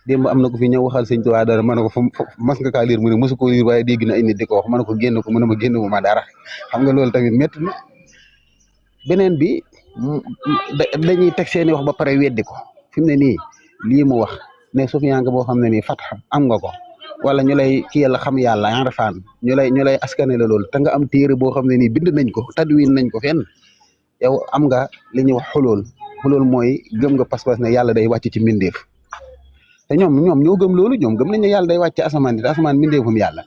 démb am na ko fi ñëw waxal sëñ Tuubaa dara ma ne ko fu mas nga kaa liir mu ne mosu ko liir waaye dégg na ay nit di ko wax ma ne ko génn ko mu ne ma génn mu ma dara xam nga loolu tamit métti na beneen bi dañuy teg seeni wax ba pare weddi ko fi mu ne nii lii mu wax ne sufiyanke boo xam ne nii fat am nga ko wala ñu lay ki yàlla xam yàlla arfaan ñu lay askane la loolu te nga am téere boo xam ne nii bind nañ ko tadwin nañ ko fenn yow am nga li ñuy wax xulool mooy gëm nga pas-pas ne yàlla day wàcc ci mbindeef te ñoom ñoo gëm loolu ñoom gëm nañ ne yàlla day wàcc ci asamaan di asamaan mbindeefum yàlla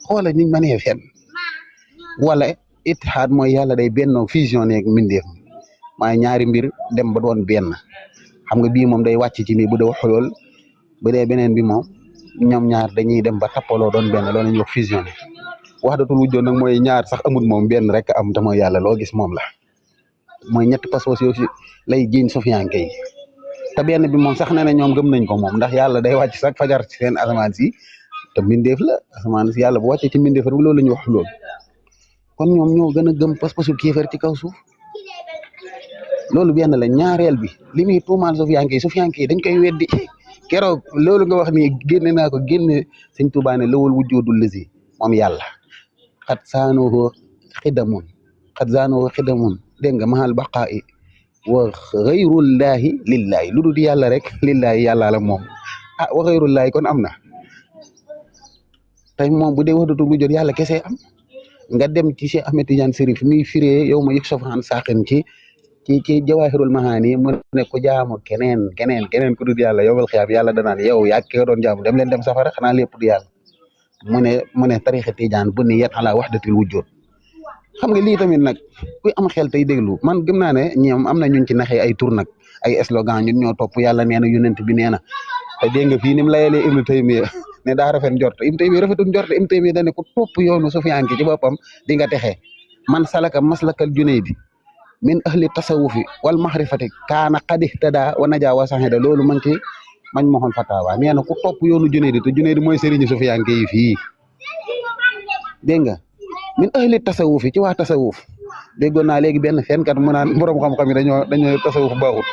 xoola niñ mënee fenn wala ittihaad mooy yàlla day bennoo fusionné ak mbindeef maay ñaari mbir dem ba doon benn xam nga bii moom day wàcc ci mi bu dee xulool bu dee beneen bi moom ñoom ñaar dañuy dem ba tappaloo doon benn loolu la ñuy wax fusionné wahdatul wujud nag mooy ñaar sax amul moom benn rek am te mooy yàlla loo gis moom la mooy ñetti pas-pas yoo si lay jiiñ sufiyanke yi te benn bi moom sax nee na ñoom gëm nañ ko moom ndax yàlla day wàcc sax fajar ci seen asamaan si te mbindeef la asamaan si yàlla bu wàccee ci mbindeef rek loolu la ñuy wax loolu kon ñoom ñoo gën a gëm pas-pasu kéefar ci kaw suuf loolu benn la ñaareel bi li muy tuumaal sufiyanke yi dañ koy weddi keroog loolu nga wax ni génne naa ko génne sëñ Tuubaa ne lawul wujjoodul lësi moom yàlla xat saanoo xidamun dégg nga mahal baqaa'i wa xayrullaahi lillaahi lu dul yàlla rek lillaahi yàlla la moom wa xayrullaahi kon am na te moom bu dee wahdatul wujud yàlla kese am nga dem ci Cheikh Ahmed Tidiane Chérif muy firee yow ma yëg sofaan saaxin ci jawaahirul mahaani mu ne ko jaamu keneen ku dul yàlla yowal xiyaam yàlla danaan yow yaa ki doon jaamu dem leen dem safara xanaa lépp du yàlla mu ne tarixa Tijaan bu ni yet ala wahdatil wujud xam nga lii tamit nag kuy am xel tey déglu man gëm naa ne ñoom am na ñun ci naxee ay tur nag ay slogan ñun ñoo topp yàlla nee na yonent bi nee na te dégg nga fii ni mu layalee Ibnu Taymiya ne daa rafet njort Ibnu Taymiya rafetul njort Ibnu Taymiya dañ ne ko topp yoonu sufiyanke ci boppam di nga texee man salaka maslakal junaydi min ahli tasawufi wal mahrifati kaana qad ihtada wa naja wa sahida loolu man ci mañ moxoon fatawa nee na ku topp yoonu junaydi te junaydi mooy sëriñu sufiyanke yi fii dégg nga min ahli tasawufi ci waa tasawuf déggoon naa léegi benn fenkat mu naan borom xam-xam yi dañoo tasawuf baaxut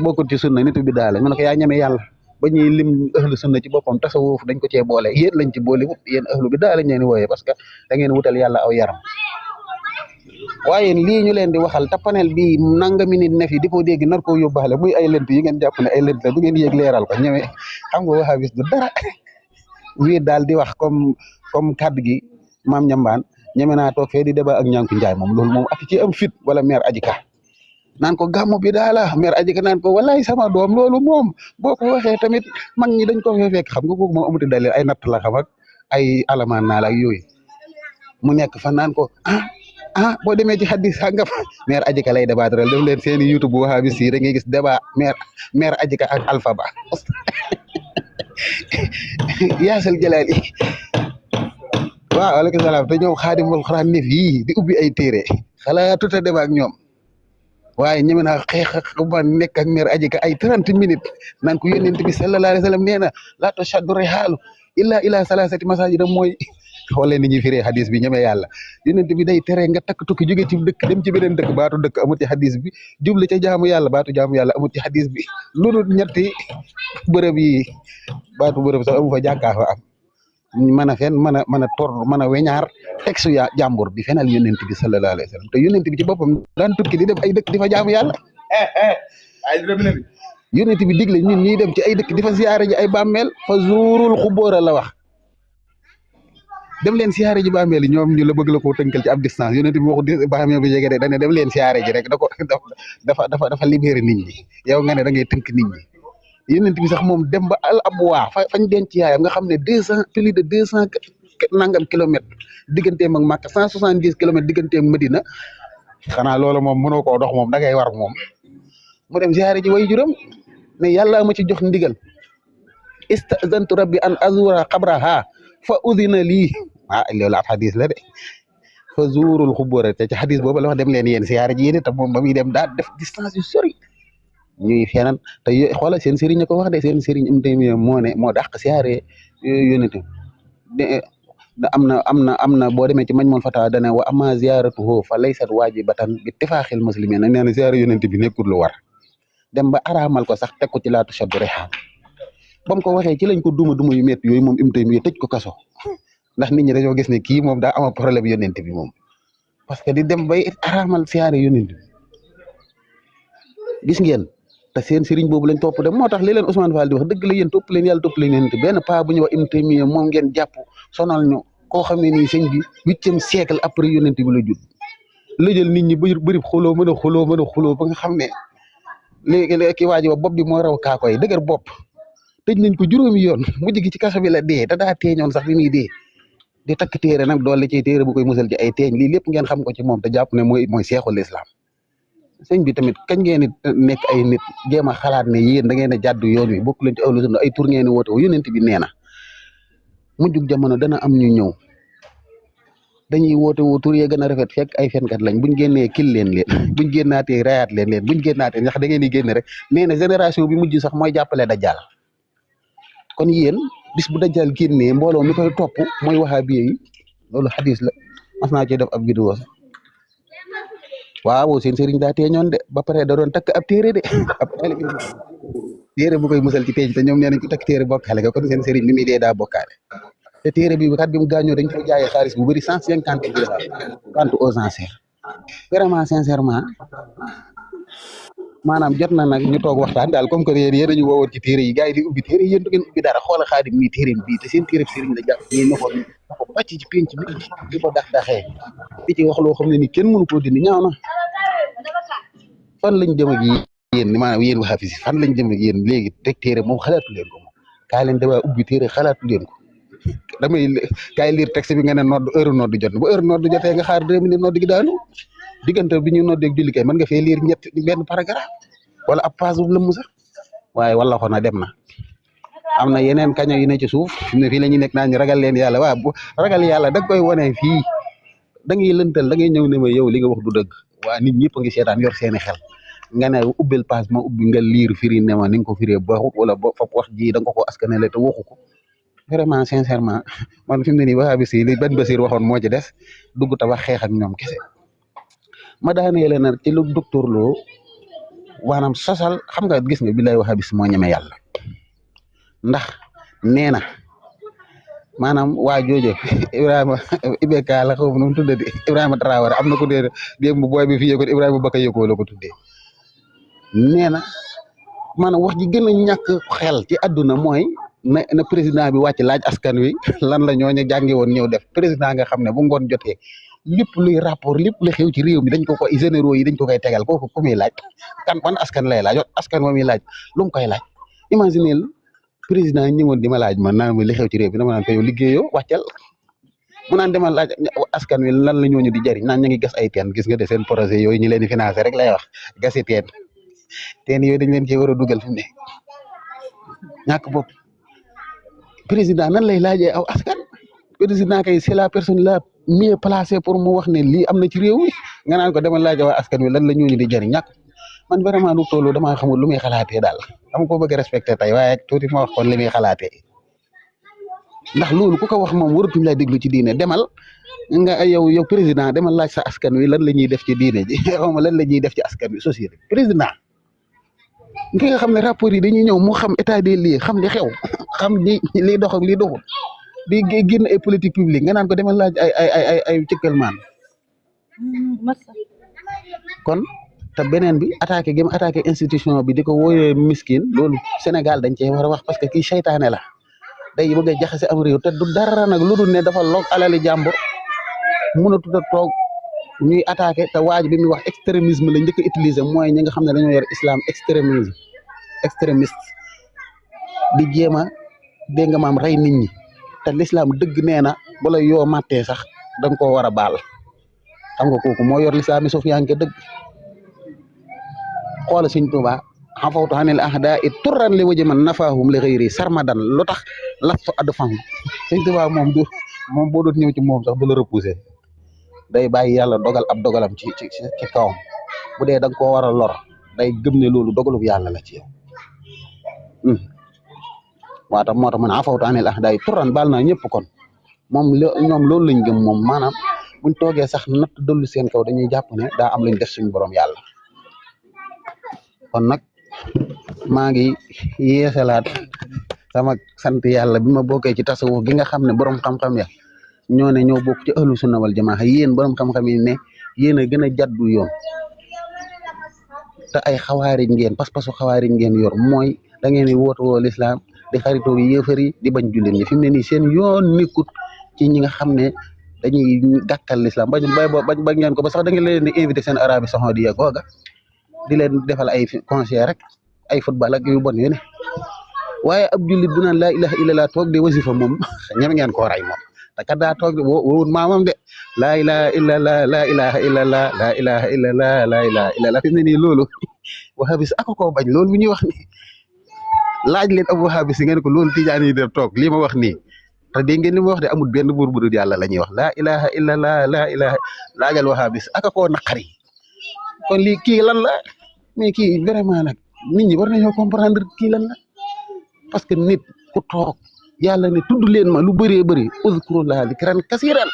bokkut ci sunna nitu bi daal mu ne ko yaa ñeme yàlla ba ñuy lim ahlu sunna ci boppam tasawuf dañ ko cee boole yéen lañ ci boole yéen ahlu bi daal lañ leen di wooyee parce que da ngeen wutal yàlla aw yaram waaye lii ñu leen di waxal te panel bi nangami nit ne fi di ko dégg nar koo yóbbaale muy ay lënt yi ngeen jàpp ne ay lënt la du ngeen yéeg leeral ko ñëwee xam nga wahabis du dara wii daal di wax comme kaddu gi maam Ñambaan ñeme naa toog fee di débat ak ñànku njaay moom loolu moom ak ci am fit wala maire Adjika naan ko gàmmu bi daala maire Adjika naan ko walaay sama doom loolu moom boo ko waxee tamit mag ñi dañ ko fee fekk xam nga kooku moom amuti dalil ay natt la xam ak ay alamaan naa la ak yooyu mu nekk fa naan ko boo demee ci hadis sangam maire Adjika lay débattre def leen seeni YouTube bu wahabis yi rek ngay gis débat maire Adjika ak Alpha Ba yaasal jalaali waaw aleykum salaam te ñoom xaadimul xuraan ne fii di ubbi ay téere xalaatut a dem ak ñoom waaye ñeme naa xeex ba nekk ak maire Adjika ay 30 minutes naan ko yónnent bi sallallahu alayhi wa sallam nee na laa tashaddu rihaalu illa ila salasati masajida mooy xool ni ñuy firee hadis bi ñeme yàlla yónnent bi day tere nga takk tukki jóge ci dëkk dem ci beneen dëkk baatu dëkk amut ci hadis bi jublu ca jaamu yàlla baatu jaamu yàlla amut ci hadis bi lu dul ñetti bërëb yi baatu bërëb sax amu fa jàkkaa fa am mën a fen mën a tor mën a weñaar texte ya jàmbur bi fenal yónnent bi sallallahu alayhi wa sallam te yónnent bi ci boppam daan tukki di dem ay dëkk di fa jaamu yàlla yónnent bi digle ñun ñuy dem ci ay dëkk di fa siyaare ji ay bàmmeel fa zuurul xubóora la wax dem leen siyaare ji bàmmeel yi ñoom ñu la bëgg la koo tënkal ci ab distance yónnent bi waxu bàmmeel bu jege de dane dem leen siyaare ji rek dafa libéré nit ñi yow nga ne da ngay tënk nit ñi yónnent bi sax moom dem ba al abwaa fañ denc yaayam nga xam ne plus de 200 nangam kilomètres digganteem ak Makka 170 kilomètres digganteem Medina xanaa loolu moom mënoo koo dox moom da ngay war moom mu dem ziyaare ji way juram ne yàlla ma ci jox ndigal istazantu rabbi an azura qabraha fa udina lii loolu ab xadis la de fa zuurul xubóora te ci xadis boobu la wax dem leen yéen ziyaare ji yéen te moom ba muy dem daa def distance yu sori ñuy feneen te xoolal seen sëriñ ko wax de seen sëriñ am tamit moo dàq siyaare yónnent am na boo demee ci Majmuul Fatawa dane wa amma ziyaratuhu fa laysat wajibatan bi ittifaqil muslimin nee na siyaare yónnent bi nekkul lu war dem ba araamal ko sax teg ko ci laatu shaddu rihaal ba mu ko waxee ci lañ ko duma yu métti yooyu moom Ibnu Taymiyya tëj ko kaso ndax nit ñi dañoo gis ne kii moom daa ama problème yonent bi moom parce que di dem bay araamal siyaare yonent bi gis ngeen te seen sëriñ boobu lañ topp dem moo tax li leen Ousmane Fall di wax dëgg la yéen topp leen yàlla topp leen yonent benn paa bu ñu wax Ibnu Taymiyya moom ngeen jàpp sonal ñu koo xam ne nii sëñ bi 8e siècle après yonent bi la judd la jël nit ñi bëri xuloo mën a xuloo ba nga xam ne léegi ki waa ji bopp bi moo raw kaako yi dëgër bopp tëj nañ ko juróomi yoon mujj gi ci kaso bi la dee te daa teeñoon sax bi muy dee di takk téere nag doole ci téere bu koy musal ci ay teeñ lii lépp ngeen xam ko ci moom te jàpp ne mooy seexul islam sëñ bi tamit kañ ngeen nekk ay nit jéem a xalaat ne yéen da ngeen a jàddu yoon wi bokk leen ci awlu sunna ay tur ngeen di woote yonent bi nee na mujjug jamono dana am ñu ñëw dañuy woote woo tur yee gën a rafet fekk ay fenkat lañ buñ génnee kil leen buñ génnaatee rayaat leen buñ génnaatee ndax da ngeen di génne rek nee na génération bi mujj sax mooy jàppale dajjal kon yéen bis bu dajjal génnee mbooloo mi koy topp mooy wahabiye yi loolu xadis la mas naa cee def ab vidéo sax waaw seen sëriñ daa teeñoon de ba pare da doon takk ab téere de ab téere bu koy musal ci teeñ te ñoom nee nañ ko takk téere bokkaale ga kon seen sëriñ bi muy dee daa bokkaale te téere bi kat bi mu gaañoo dañ ko jaayee xaalis bu bëri 150 dirham quant aux enchères vraiment sincèrement maanaam jot na nag ñu toog waxtaan daal comme que yéen ñu woowoon ci téere yi gars yi di ubbi téere yéen du ngeen ubbi dara xoola Xaadim mii téereem bii te seen téere sëriñ la jàpp ñi na ko bàcc ci penc bi di ko daxee di ci wax loo xam ne ni kenn mënu koo dindi ñaaw na fan lañ jëm ak yéen maanaam yéen waa Hafiz fan lañ jëm ak yéen léegi teg téere moom xalaatu leen ko moom kaa leen dama ubbi téere xalaatu leen ko damay kaay lire texte bi nga ne heure nodd jot na bu heure nodd jotee nga xaar 2 minutes nodd gi daanu diggante bi ñu noddee ak julli kay mën nga fee lire benn paragraphe wala ab page bu lëmm sax waaye wala xona dem na am na yeneen kaño yi ne ci suuf ne fii la ñuy nekk naan ñu ragal leen yàlla waaw bu ragal yàlla da nga koy wane fii da ngay lëntal da ngay ñëw ne ma yow li nga wax du dëgg waa nit ñëpp a ngi seetaan yor seeni xel nga ne ubbil page ma ubbi nga lire firi ne ma ni nga ko firee baaxut wala fop wax ji da nga ko askanale te waxu ko vraiment sincèrement man fi mu ne nii waa bis yi li benn Basir waxoon moo ci des dugg ta wax xeex ak ñoom kese ma daaneele nag ci lu docteur Lo maanaam sosal xam nga gis nga bi lay wax bis moo ñeme yàlla ndax nee na maanaam waa jooju Ibrahima IBK la xaw ma nu mu tuddati Ibrahima Traoré am na ko dee démb booy bi fi yëgoon Ibrahima Bakayoko la ko tuddee nee na maanaam wax ji gën a ñàkk xel ci àdduna mooy na président bi wàcc laaj askan wi lan la ñooñu jàngi woon ñëw def président nga xam ne bu ngoon jotee lépp luy rapport lépp lu xew ci réew mi dañ ko koy généraux yi dañ ko koy tegal kooku ku muy laaj kan ban askan lay laaj askan wa muy laaj lu mu koy laaj imaginez président ñëwoon di ma laaj man naan li xew ci réew mi dama naan ko yow liggéeyoo wàccal mu naan demal laaj askan wi lan la ñooñu di jariñ naan ñu ngi gas ay teen gis nga de seen projet yooyu ñu leen di financé rek lay wax gasi teen yooyu dañ leen cee war a dugal fi mu ne ñàkk bopp président nan lay laajee aw askan président kay c'est la personne la mieux placée pour mu wax ne lii am na ci réew mi nga naan ko demal laajee waa askan wi lan la ñooñu di jariñ ñàkk man vraiment lu tollu damaa xamul lu muy xalaatee daal dama ko bëgg a respecté tey waaye tuuti ma wax kon li muy xalaatee ndax loolu ku ko wax moom waratuñ lay déglu ci diine demal nga yow président demal laaj sa askan wi lan la ñuy def ci diine ji xaw ma lan la ñuy def ci askan wi société président ki nga xam ne rapport yi dañuy ñëw mu xam état des lieux xam li xew xam liy dox ak liy doxul di génn ay politique publique nga naan ko demal laaj ay cëkkal maan kon te beneen bi attaqué gi mu attaqué institution bi di ko wooyee miskin loolu Sénégal dañ cee war a wax parce que kii seytaane la day bëgg a jaxase am réew te du dara nag lu dul ne dafa log alali jàmbur mënatut a toog ñuy attaqué te waaj bi muy wax extrémisme la njëkk a utiliser mooy ñi nga xam ne dañoo yor islam extrémiste di jéem a dégg nga maam rey nit ñi te l'islam dëgg nee na bala yoo màttee sax da nga koo war a baal xam nga kooku moo yor l'islam yi suuf yaa ngi dëgg xoola Sëñ Tuubaa xafawtu anil ahdaa it turran li waji man nafaahum li xëyri sarmadan lu tax lastu add fam Sëñ Tuubaa moom boo doon ñëw ci moom sax du la repousser day bàyyi yàlla dogal ab dogalam ci kawam bu dee da nga koo war a lor day gëm ne loolu dogalub yàlla la ci yow moo tax man afawtu anil ahdaa it turran baal naa ñëpp kon ñoom loolu lañ gëm moom maanaam buñ toogee sax natt dollu seen kaw dañuy jàpp ne daa am luñ def suñu borom yàlla kon nag maa ngi yeesalaat sama sant yàlla bi ma bokkee ci tasawuf gi nga xam ne borom xam-xam ya ñoo ne ñoo bokk ci ahlu sunna wal jamaa yéen borom xam-xam yi ne yéen a gën a jaddu yoon te ay xawaariñ ngeen pas-pasu xawaariñ ngeen yor mooy da ngeen di woote woo lislaam di xaritoo yi yéefar yi di bañ jullit ñi fi mu ne nii seen yoon nekkut ci ñi nga xam ne dañuy gàkkal lislaam bañ ngeen ko ba sax da ngeen leen di invité seen Arabie Saoudite googa di leen defal ay concert rek ay football ak yu bon yu ne waaye ab jullit bu naan laa ilaha illallah toog de wasifa moom ñeme ngeen koo ray moom te kat daa toog de wowut maamam de laa ilaha illallah laa ilaha illallah laa ilaha illallah laa ilaha illallah fi mu ne nii loolu wahabis ak koo bañ loolu bu ñuy wax ni laaj leen ab wahabis yi ngeen ko loolu tijaan yi de toog lii ma wax nii te dégg ngeen li ma wax de amul benn buur bu dul yàlla la ñuy wax laa ilaha illallah laa ilaha laajal wahabis ak koo naqari kon lii kii lan la mais kii vraiment nag nit ñi war nañoo comprendre kii lan la parce que nit ku toog yàlla ne tudd leen ma lu bëree bëri uzkurullaha zikran kasiran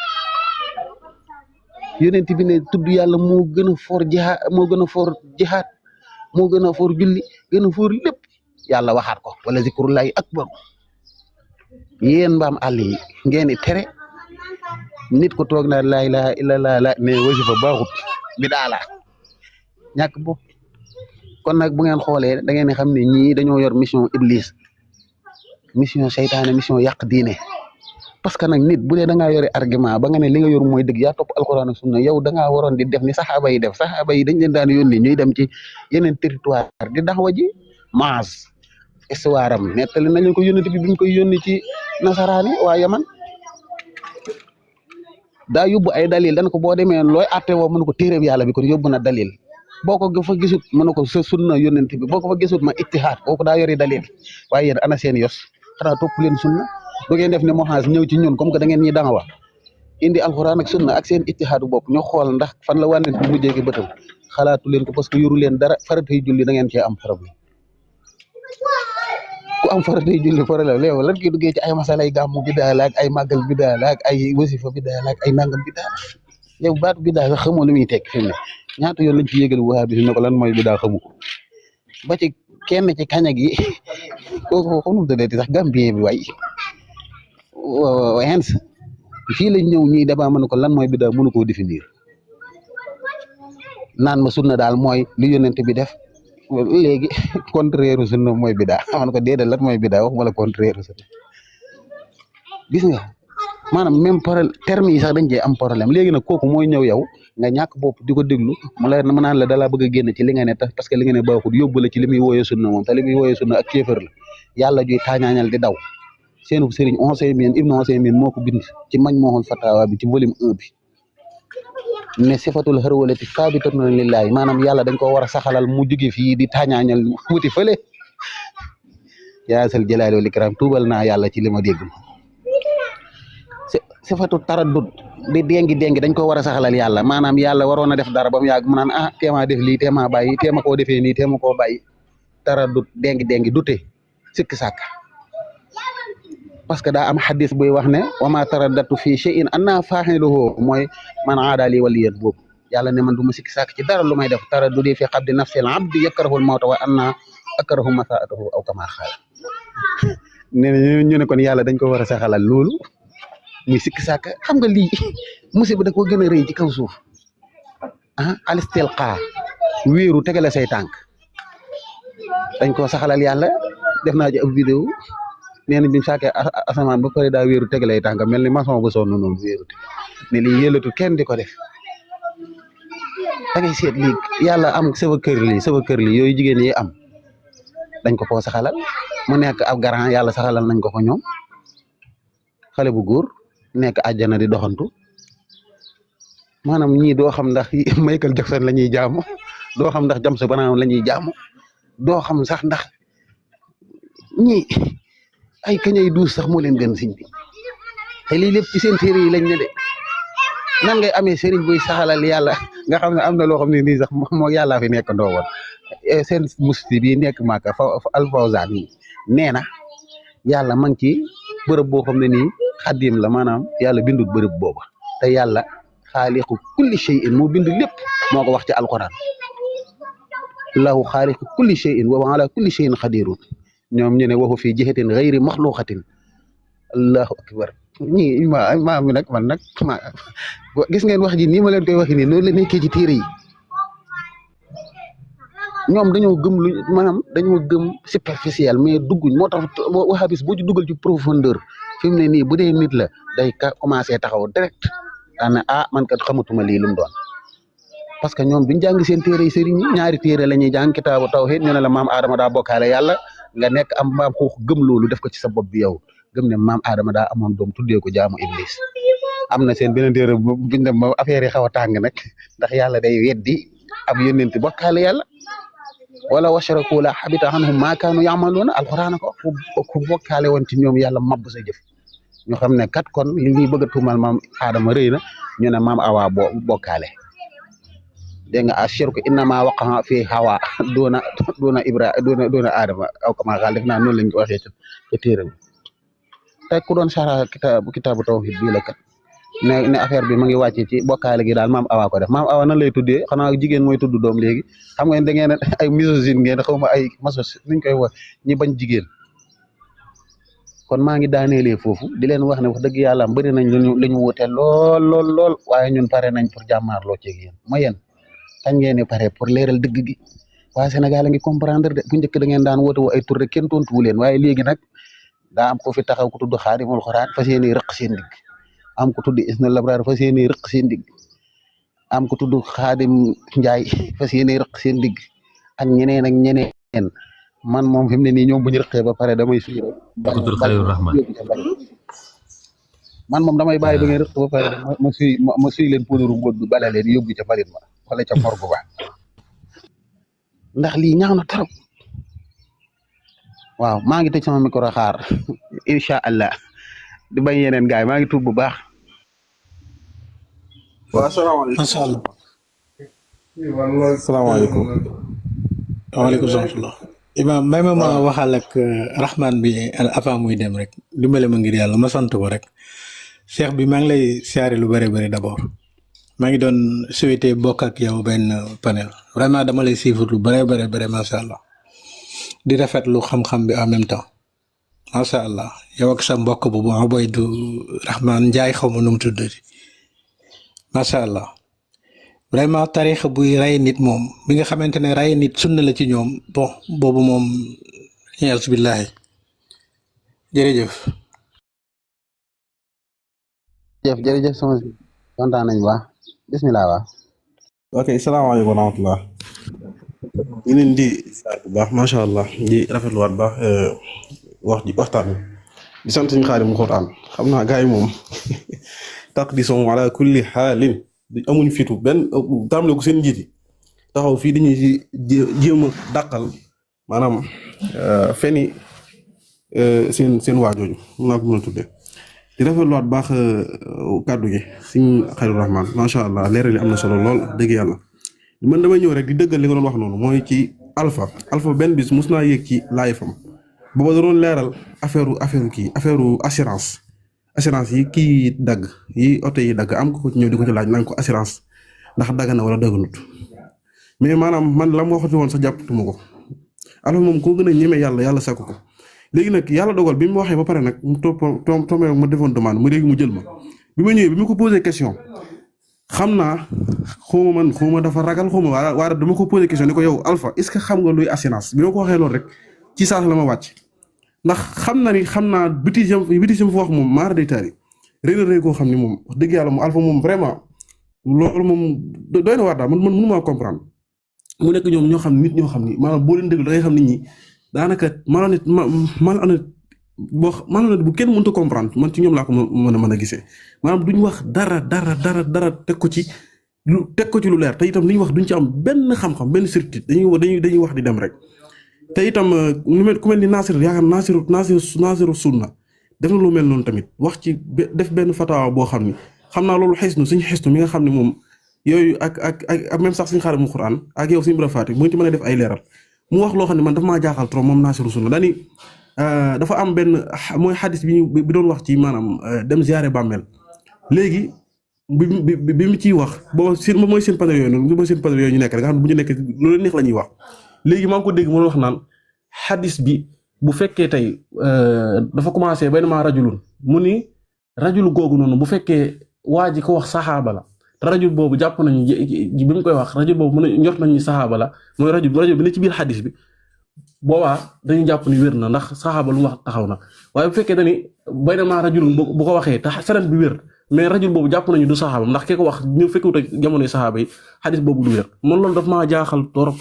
yonent bi ne tudd yàlla moo gën a foor jihaad moo gën a foor jihaad moo gën a foor julli gën a foor lépp yàlla waxaat ko wala zikrullahi akbar yéen mbaam àll yi ngeen di tere nit ko toog naa laa ilaha illallah la ne wasifa baaxut bi daala ñàkk bopp kon nag bu ngeen xoolee da ngeen xam ne ñii dañoo yor mission iblis mission seytaane mission yàq diine parce que nag nit bu dee da ngaa yore argument ba nga ne li nga yor mooy dëgg yaa topp alxuraan ak sunna yow da ngaa waroon di def ni saxaaba yi def saxaaba yi dañ leen daan yónni ñuy dem ci yeneen territoire di daxwa ji maas histoire am nettali nañ leen ko yónnati bi ñu koy yónni ci nasaraani waa Yaman daa yóbbu ay dalil dan ko boo demee looy atte woo mënu ko téeréb yàlla bi kon yóbbu na dalil boo ko fa gisut mënu ko sa sunna yónnent bi boo ko fa gisut ma ittihaad kooku daa yori dalil waaye yéen ana seen yos xanaa topp leen sunna du ngeen def ne moxaas ñëw ci ñun comme que da ngeen ñi danga wax indi alxuraan ak sunna ak seen ittihaadu bopp ñu xool ndax fan la wànnent bu mujjee gi bëtam xalaatu leen ko parce que yoru leen dara faratay julli da ngeen cee am problème ku am faratay julli problème léew lan ki duggee ci ay masalay gàmmu bidaa la ak ay màggal bidaa la ak ay wasifa bidaa la ak ay nangam bidaa yow baatu bidaa sax xamoo lu muy tekk fi mu ne ñaata yoon lañ ci yégal waa bi ne ko lan mooy bidaa xamu ko ba ci kenn ci kaña gi kooku xamul dëddeeti sax gambien bi way hens fii lañ ñëw ñuy débat mën ko lan mooy bidaa mënu koo définir naan ma sunna daal mooy li yonent bi def léegi contraire sunna mooy bidaa man ko déedéet lan mooy bidaa wax wala contraire sunna gis nga maanaam même terme yi sax dañ cee am problème léegi nag kooku mooy ñëw yow nga ñàkk bopp di ko déglu mu la mu naan la dalaa bëgg a génn ci li nga ne tax parce que li nga ne baaxul yóbbu la ci li muy wooyee sunna moom te li muy wooyee sunna ak kéefër la yàlla juy taañaañal di daw seenu sëriñ Ibnu Usaymin moo ko bind ci Majmuhul Fatawa bi ci volume 1 bi ne sifatul xërwalati saabitatun lillahi maanaam yàlla dañ ko war a saxalal mu jóge fii di taañaañal wuti fële yaasal jalaali wal ikram tuubal naa yàlla ci li ma dégg sifatu taraddud di déngi dañ ko war a saxalal yàlla maanaam yàlla waroon a def dara ba mu yàgg mu naan ah teema def lii teema bàyyi teema koo defee nii teema koo bàyyi taraddud déngi dute sikk sàkk parce que daa am xadis buy wax ne wa ma taraddatu fi shay'in anna faaxiluhu mooy man aadali waliyan boobu yàlla ne man du ma sikk sàkk ci dara lu may def taraddudi fi xabdi nafsil abdi yakrahul mawta wa anna akrahu masaatahu aw kama xaala ne ñu ne kon yàlla dañ ko war a saxalal loolu muy sikk sàkk xam nga lii musiba da ko gën a rëy ci kaw suuf alistilqa wéeru tegale say tànk dañ ko saxalal yàlla def naa ci ab vidéo nee na bi mu sàkkee asamaan ba pare daa wéeru tegalay tànk mel ni maçon bu sonn noonu wéeru ne lii yëllatu kenn di ko def da ngay seet lii yàlla am sama kër lii yooyu jigéen yi am dañ ko koo saxalal mu nekk ab garant yàlla saxalal nañ ko ñoom xale bu góor nekk àjjana di doxantu maanaam ñii doo xam ndax Michael Jackson la ñuy jaamu doo xam ndax James Brown la ñuy jaamu doo xam sax ndax ñii ay kañay duus sax moo leen gën siñ bi te lii lépp ci seen téere yi lañ ne de nan ngay amee sëriñ buy saxalal yàlla nga xam ne am na loo xam ne nii sax moo yàllaa fi nekk ndoo woon seen musti bi nekk Màkka Al-Fawzaan yi nee na yàlla ma ngi ci bërëb boo xam ne nii xaddim la maanaam yàlla bindul bërëb booba te yàlla xaaliqu kulli shay'in moo bind lépp moo ko wax ci alquran allahu xaaliqu kulli shay'in wa ala kulli shay'in qadirun ñoom ñu ne waxu fii jihatin gayri maxluqatin allahu akbar ñii ma mi nag man nag gis ngeen wax ji nii ma leen koy waxi nii loolu la nekkee ci téere yi ñoom dañoo gëm lu maanaam dañoo gëm superficiel mais dugguñ moo tax wahabis boo ci dugal ci profondeur fi mu ne nii bu dee nit la day commencé taxaw direct daana man kat xamatuma lii lu mu doon parce que ñoom duñ jàng seen téere yi sëriñ yi ñaari téere la ñuy jàng kitaabu tawhid ñu ne la maam Adama daa bokkaale yàlla nga nekk am maam xuux gëm loolu def ko ci sa bopp bi yow gëm ne maam Adama daa amoon doom tuddee ko jaamu iblis am na seen beneen téere buñ dem ba affaire yi xaw a tàng nag ndax yàlla day weddi ab yónnent bokkaale yàlla wala washaraku la habita anhum ma kaanu ya'maluuna alquran ko ku bokkaale woon ci ñoom yàlla mabb sa jëf ñu xam ne kat kon li ñuy bëgg a tuumal maam Adama rëy na ñu ne maam Awa bokkaale dégg nga ashirku innama waqa'a fi hawa doona Adama aw kama qaal def naa noonu lañ ko waxee ca téere bi tey ku doon sara kitaabu tawhid bii la kat ne affaire bi ma ngi wàcce ci bokkaale gi daal maam Awa ko def maam Awa nan lay tuddee xanaa jigéen mooy tudd doom léegi xam nga da ngeen ay misogyne ngeen xaw ma ay masos nuñ koy wax ñi bañ jigéen kon maa ngi daaneelee foofu di leen wax ne wax dëgg yàlla bëri nañ lu ñu wute lool waaye ñun pare nañ pour jàmmaarloo ci yéen ma yéen kañ ngeen pare pour leeral dëgg gi waa Sénégal a ngi comprendre de bu njëkk da ngeen daan woote woo ay tur rek kenn tontuwu leen waaye léegi nag daa am ko fi taxaw ku tudd Xaadimul Xuraan fas yéene rëq seen digg am ko tudd Isna Labraar fas yéene rëq seen digg am ko tudd Xaadim Njaay fas yéene rëq seen digg ak ñeneen man moom fi mu ne nii ñoom bu ñu rëqee ba pare damay suy rek man moom damay bàyyi ba ngeen rëq ba pare ma suy leen poudre mbóot bi bala leen yóbbu ca mbalit ma wala ca morgue ba ndax lii ñaaw na trop waaw maa ngi tëj sama micro xaar incha allah di bañ yeneen gaay maa ngi tuub bu baax. waaw asalaamaaleykum. macha allah. salaamaaleykum. waaleykum salaam. Imaam may ma waxal ak Rahman bi avant muy dem rek dimbale ma ngir yàlla ma sant ko rek Cheikh bi maa ngi lay siyaare lu bëri bëri d'abord maa ngi doon souhaité bokk ak yow benn panel vraiment dama lay suivre lu bëri bëri macha allah di rafetlu xam-xam bi en même temps. macha allah yow ak sa mbokk boobu Ubaydu Rahman Njaay xaw ma nu mu tuddati macha allah vraiment tarixa buy rey nit moom bi nga xamante ne rey nit sunna la ci ñoom bon boobu moom yàlla billahi jërëjëf. jërëjëf sama kontaan nañ waa bismillah waa. ok salaamaaleykum wa rahmatulah. ñu leen di bu baax macha allah di rafetluwaat baax. waxtaan di sant suñu Xaadimu Xuraan xam naa gars yi moom tax di som ala kulli xaalin amuñ fitu benn tàmbale ko seen njiiti taxaw fii dañuy ci jéem a dàqal maanaam feni seen waajooju mun naa ko mën a tuddee di rafetluwaat baax kàddu gi suñu Xaadimu Rahmaan macha allah leeral yi am na solo lool dëgg yàlla man damay ñëw rek di dëggal li nga doon wax noonu mooy ci alpha benn bis mus naa yéeg ci laay fam booba da doon leeral affaire assurance yi kii dagg yi oto yi dagg am ko ci ñëw di ko ci laaj nanga ko assurance ndax dagg na wala dagganut mais maanaam man la ma waxati woon sax jàppatuma ko alors moom koo gën a ñeme yàlla sakku ko léegi nag yàlla dogal bi mu waxee ba pare nag mu tombé ma defoon demande mu léegi mu jël ma bi ma ñëwee bi ma ko posé question xam naa xawma dafa ragal xawma waaye dama ko posé question ni ko yow Alpha est-ce que xam nga luy assurance bi ma ko waxee loolu rek ci saas la ma wàcc ndax xam naa biti fa wax moom maara day taari rëy koo xam ni moom wax dëgg yàlla mu Alpha moom vraiment loolu moom doy na waar daal man mënu maa comprendre mu nekk ñoom ñoo xam nit ñoo xam ni maanaam boo leen déglu da ngay xam nit ñi daanaka malhonnête bu kenn mënut a comprendre man ci ñoom laa ko mën a gisee maanaam duñ wax dara teg ko ci lu leer te itam li ñu wax duñ ci am benn xam-xam benn certitude dañuy wax di dem rek te itam ku mel ni Nasir yaakaar Nasiru Sunna def na lu mel noonu tamit wax ci def benn fatawa boo xam ni xam naa loolu suñu xisnu mi nga xam ne moom yooyu ak même sax suñu Xaadimu Xuraan ak yow suñu Ibra Faati bu ñu ci mën a def ay leeral mu wax loo xam ne man dafa maa jaaxal trop moom Nasiru Sunna dañuy dafa am benn mooy xadis bi doon wax ci maanaam dem ziare bàmmeel léegi bi mu ciy wax booba mooy seen panel yooyu noonu mooy seen panel yooyu ñu nekk rek nga xam ne bu ñu nekk loolu neex la ñuy wax léegi maa ngi ko dégg mu wax naan xadis bi bu fekkee tey dafa commencé benn maa rajulun mu ni rajul googu noonu bu fekkee waa ji ko wax saxaaba la te rajul boobu jàpp nañu bi mu koy wax rajul boobu mën njort nañu saxaaba la mooy rajul bi ne ci biir xadis bi boobaa dañu jàpp ni wér na ndax saxaaba lu mu wax taxaw na waaye bu fekkee dañi benn maa rajulun bu ko waxee te sanad bi wér mais rajul boobu jàpp nañu du saxaaba ndax ki ko wax ñu fekkut ak jamonoy saxaaba yi xadis boobu du wér man loolu daf maa jaaxal torop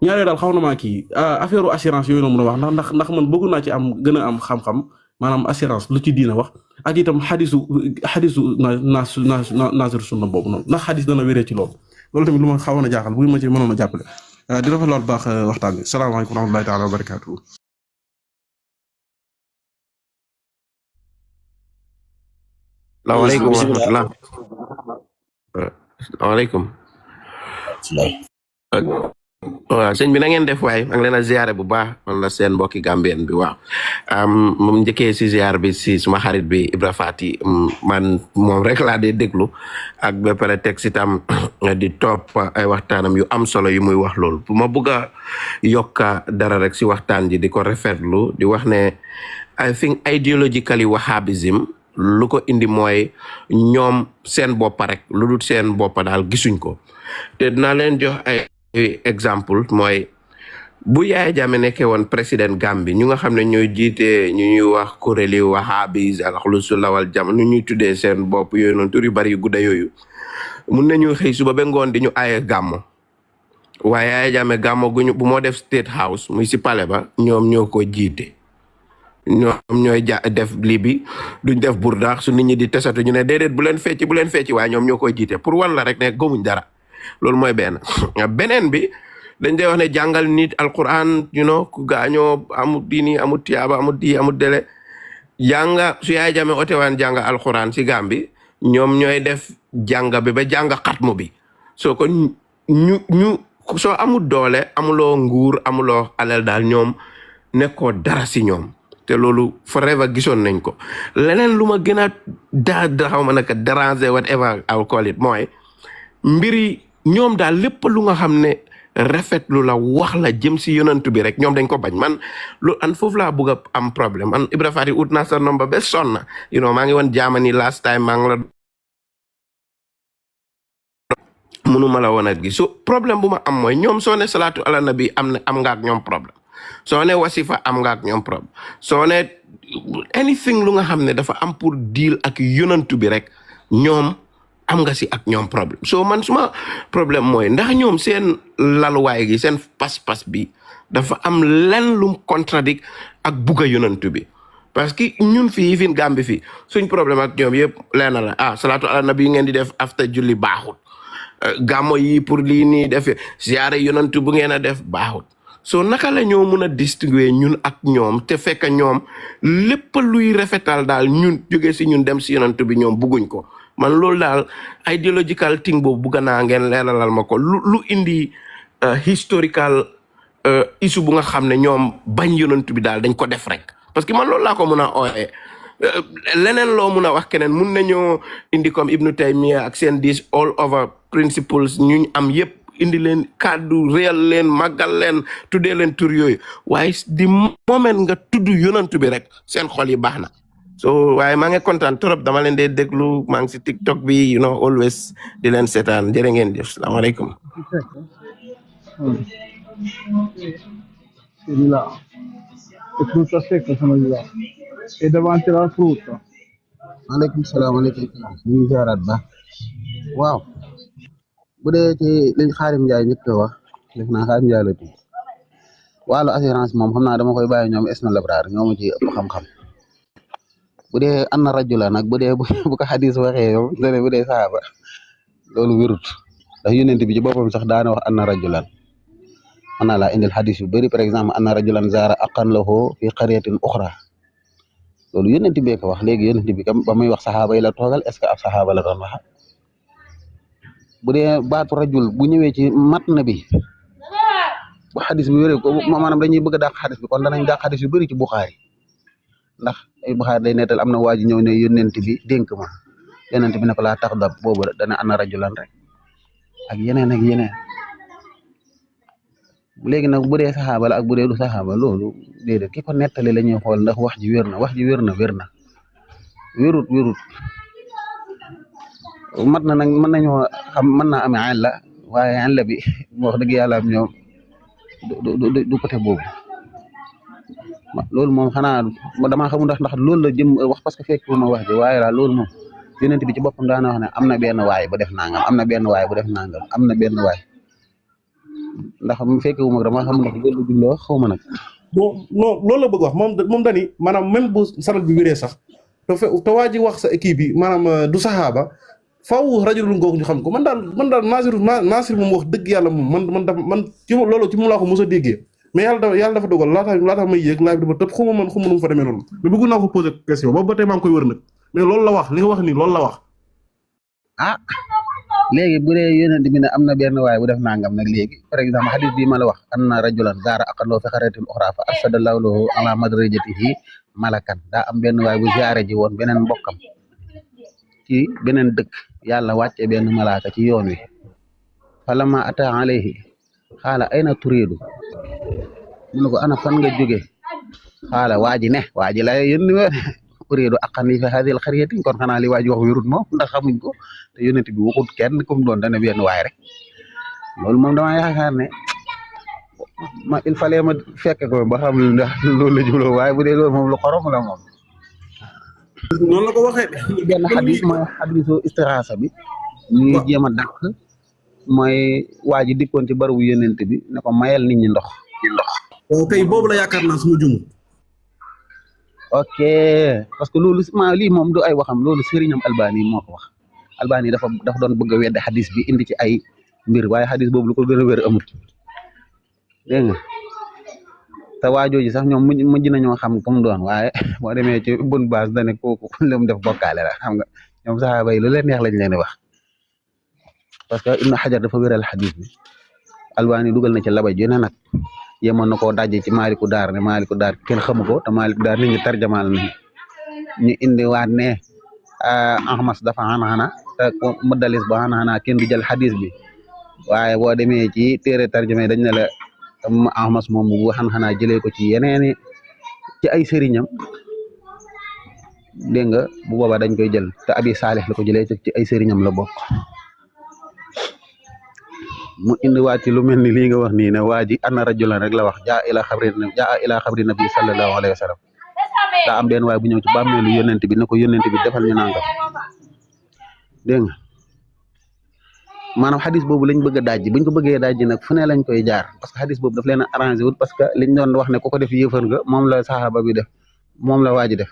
ñaaree daal xaw na maa kii affaire assurance yooyu noonu mën a wax ndax man bëgg naa ci am gën a am xam-xam maanaam assurance lu ci diina wax ak itam xadisu naasir sunna boobu noonu ndax xadis dana wéree ci loolu tamit lu ma xawoon a jaaxal bu ma ci mënoon a jàppale di rafet loolu baax waxtaan bi salaamaaleykum wa rahmatullahi taala wa barakaatuhu. salaamaaleykum wa rahmatullah. Salaamaaleykum. waaw sëñ bi na ngeen def waaye maa ngi leen a ziare bu baax man la seen mbokki Gambien bi waaw moom njëkkee si ziar bi si suma xarit bi Ibra Fati man moom rek laa dee déglu ak ba pare teg si tam di topp ay waxtaanam yu am solo yu muy wax loolu bu ma bëgg a yokka dara rek si waxtaan ji di ko rafetlu di wax ne I think ideologically wahhabism lu ko indi mooy ñoom seen boppa rek lu dul seen boppa daal gisuñ ko te dinaa leen jox ay exemple mooy bu Yaya Jammeh nekkee woon président Gambie ñu nga xam ne ñooy jiite ñu ñuy wax kuréeli wahhabis ak lu su lawal jam nu ñuy tuddee seen bopp yooyu noonu tur yu bari yu gudda yooyu mun nañu xëy suba ba ngoon di ñu aaye gàmmo waaye Yaya Jammeh gàmmo guñu bu moo def State House muy si palais ba ñoom ñoo ko jiite ñoom ñooy def lii bi duñ def burda su nit ñi di tesatu ñu ne déedéet bu leen fecci waaye ñoom ñoo koy jiite pour wan la rek ne gëmuñ dara loolu mooy beneen bi dañ dee wax ne jàngal nit alquran ku gaañoo amul diini amul tiyaaba amul di amul dele su Yaya Jammeh ote waan jànga alquran si Gambie ñoom ñooy def jànga bi ba jànga xatmu bi soo ko soo amul doole amuloo nguur amuloo alal daal ñoom nekkoo dara si ñoom te loolu forever gisoon nañ ko leneen lu ma gën a xaw ma naka déranger whatever I will call it mooy mbiri ñoom daal lépp lu nga xam ne rafetlu la wax la jëm si yonantu bi rek ñoom dañ ko bañ man lu an foofu laa bëgg a am problème man Ibra Fati ut naa sa nomba ba sonna maa ngi woon Germany last time maa ngi la mënuma la woon a gis so problème bu ma am mooy ñoom soo ne salaatu ala nabi am nga ak ñoom problème soo ne wasifa am nga ak ñoom problème soo ne anything lu nga xam ne dafa am pour deal ak yonantu bi rek ñoom am nga si ak ñoom problème so man suma problème mooy ndax ñoom seen laluwaay gi seen pas-pas bi dafa am len lum contradict ak bugga yonantu bi parce que ñun fii fi Gambie fii suñ problème ak ñoom yëpp leen la salaatu ala nabi yi ngeen di def after julli baaxut gàmmo yi pour lii nii def ziyaare yonantu bu ngeen a def baaxut so naka la ñoo mën a distinguer ñun ak ñoom te fekk ñoom lépp luy rafetal daal ñun jóge si ñun dem si yonantu bi ñoom bugguñ ko man loolu daal ideological thing boobu bugga naa ngeen leeralal ma ko lu indi historical issue bu nga xam ne ñoom bañ yonantu bi daal dañ ko def rek parce que man loolu laa ko mën a ooyee leneen loo mun a wax keneen mun nañoo indi comme Ibnu Taymiya ak seen dis all over principles ñu am yëpp indi leen kàddu réel leen màggal leen tuddee leen tur yooyu waaye di moment nga tudd yonantu bi rek seen xol yi baax na so waaye maa ngi kontaan trop dama leen dee déglu maa ngi si TikTok bi always di leen seetaan jërë ngeen jëf salaamaaleykum. E davanti alla frutta. maaleykum salaam ñu ngi ziaraat ba waaw bu dee ci liñ Xaarim Njaay njëkk a wax def naa Xaarim Njaay la tudd wàllu assurance moom xam naa dama koy bàyyi ñoom Esma Labraar ñoo ma ci ëpp xam-xam bu dee anna rajula nag bu dee bu ko xadis waxee yow ne bu dee saaba loolu wérut ndax yonent bi ci boppam sax daana wax anna rajulan mën naa laa indil xadis yu bëri par exemple anna rajulan zaara aqan lahu fi qaryatin uxra loolu yonent bi ko wax léegi yonent bi kam ba muy wax saxaaba yi la toogal est ce que ab saxaaba la doon wax bu dee baatu rajul bu ñëwee ci matna bi bu xadis bi wéree ko maanaam dañuy bëgg a dàq xadis bi kon danañ dàq xadis yu bëri ci Buxaari ndax ay Buxaari day nettal am na waa ji ñëw ne yonent bi dénk ma yonent bi ne ko laa tax dab boobu dana ana rajulan rek ak yeneen léegi nag bu dee saxaaba la ak bu dee du saxaaba loolu déedéet ki ko nettali la ñuy xool ndax wax ji wér na wax ji wér na wérut mat na nag mën nañoo xam mën naa amee àll la waaye àll bi wax dëgg yàlla am ñoom du côté boobu loolu moom xanaa damaa xamul ndax loolu la jëm wax parce que fekk ma wax ji waaye daal loolu moom yonent bi ci boppam daana wax ne am na benn waay bu def nangam am na benn waay bu def nangam am na benn waay ndax mu fekke wu ma dama xam ndax loolu julloo xaw ma nag. bon non loolu la bëgg wax moom dani maanaam même bu sanad bi wéree sax te waa ji wax sa équipe bi maanaam du saxaaba faaw rajulun googu ñu xam ko man daal Nasir moom wax dëgg yàlla moom man ci loolu ci moom laa ko mos a déggee mais yàlla dafa dogal laata may yéeg laaj bi dafa tëb xuma nu mu fa demee noonu mais bëgg naa ko poser question boobu ba tey maa ngi koy wër nag mais loolu la wax li nga wax nii loolu la wax. ah léegi bu dee yonent bi ne am na benn waay bu def nangam nag léegi par exemple hadith bi ma la wax anna rajulan zaara aqalloo fi xaratin uxra fa arsadallahu lahu ala madrajatihi malakan daa am benn waay bu ziare ji woon beneen mbokkam ci beneen dëkk yàlla wàcce benn malaaka ci yoon wi falamma ata alayhi xaala ayna turiidu mu ne ko ana fan nga jóge xaala waaji la yónni woon uriidu aqani fi hadhihi al-qaryati kon xanaa li waaji wax wérut moom ndax xamuñ ko te yonent bi waxut kenn comme doon dana benn waay rek loolu moom dama yaakaar ne il fallait ma fekke ko ba xam ndax loolu la jubloo waaye bu dee loolu moom lu xorom la moom. noonu la ko waxee. benn xadis mooy xadisu istiraasa bi. ñuy jéem a dàq mooy waa ji dikkoon ci barabu yonent bi ne ko mayal nit ñi ndox. tey boobu la yaakaar naa suma jumu. ok parce que loolu lii moom du ay waxam loolu sëriñam Albani moo ko wax Albani dafa doon bëgg a wedde xadis bi indi ci ay mbir waaye xadis boobu lu ko gën a wér amut dégg nga te waajooji sax ñoom mujj nañoo xam comme doon waaye boo demee ci bonne base dane kooku lu mu def bokkaale la xam nga ñoom saxaaba yi lu leen neex lañ leen di wax parce que Ibnu Hajar dafa wéral xadis bi Albani dugal na ci labaj yu ne nag yemoon na koo dajje ci Maaliku Daar ne Maaliku Daar kenn xamu ko te Maaliku Daar nit ñi tarjamaal nañu ñu indi waat ne Ahmas dafa xana te Mudallis ba xana kenn du jël xadis bi waaye boo demee ci téere tarjama dañ ne la Ahmas moom bu xana jëlee ko ci yeneeni ci ay sëriñam dégg nga bu boobaa dañ koy jël te Abi Saalih la ko jëlee ci ay sëriñam la bokk mu indi waat ci lu mel ni lii nga wax nii ne waa ji anna rajulan rek la wax jaa ila xabri nabi sallallahu alayhi wa sallam daa am benn waay bu ñëw ci bàmmeelu yonent bi ne ko yonent bi defal ñu nangam dégg nga maanaam xadis boobu lañ bëgg a dajji buñ ko bëggee dajji nag fu ne lañ koy jaar parce que xadis boobu daf leen a arrangé wut parce que liñ doon wax ne ku ko def yëfër nga moom la saxaaba bi def moom la waa ji def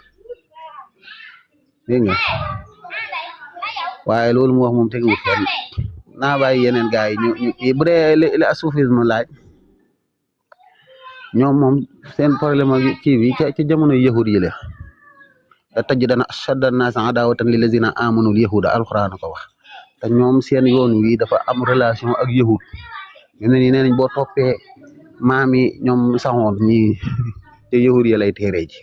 dégg nga waaye loolu mu wax moom teguwut fenn naa bàyyi yeneen gars yi ñu bu dee li soufisme laaj ñoom moom seen problème ak kii bi ci jamono yahud yi la te taj dana ashadda naas adawatan li lazina amanul yahuda alquran ko wax te ñoom seen yoon wi dafa am relation ak yahud ñu ne nii nee nañ boo toppee maam yi ñoom saxoon ñi te yahud yi lay téere ji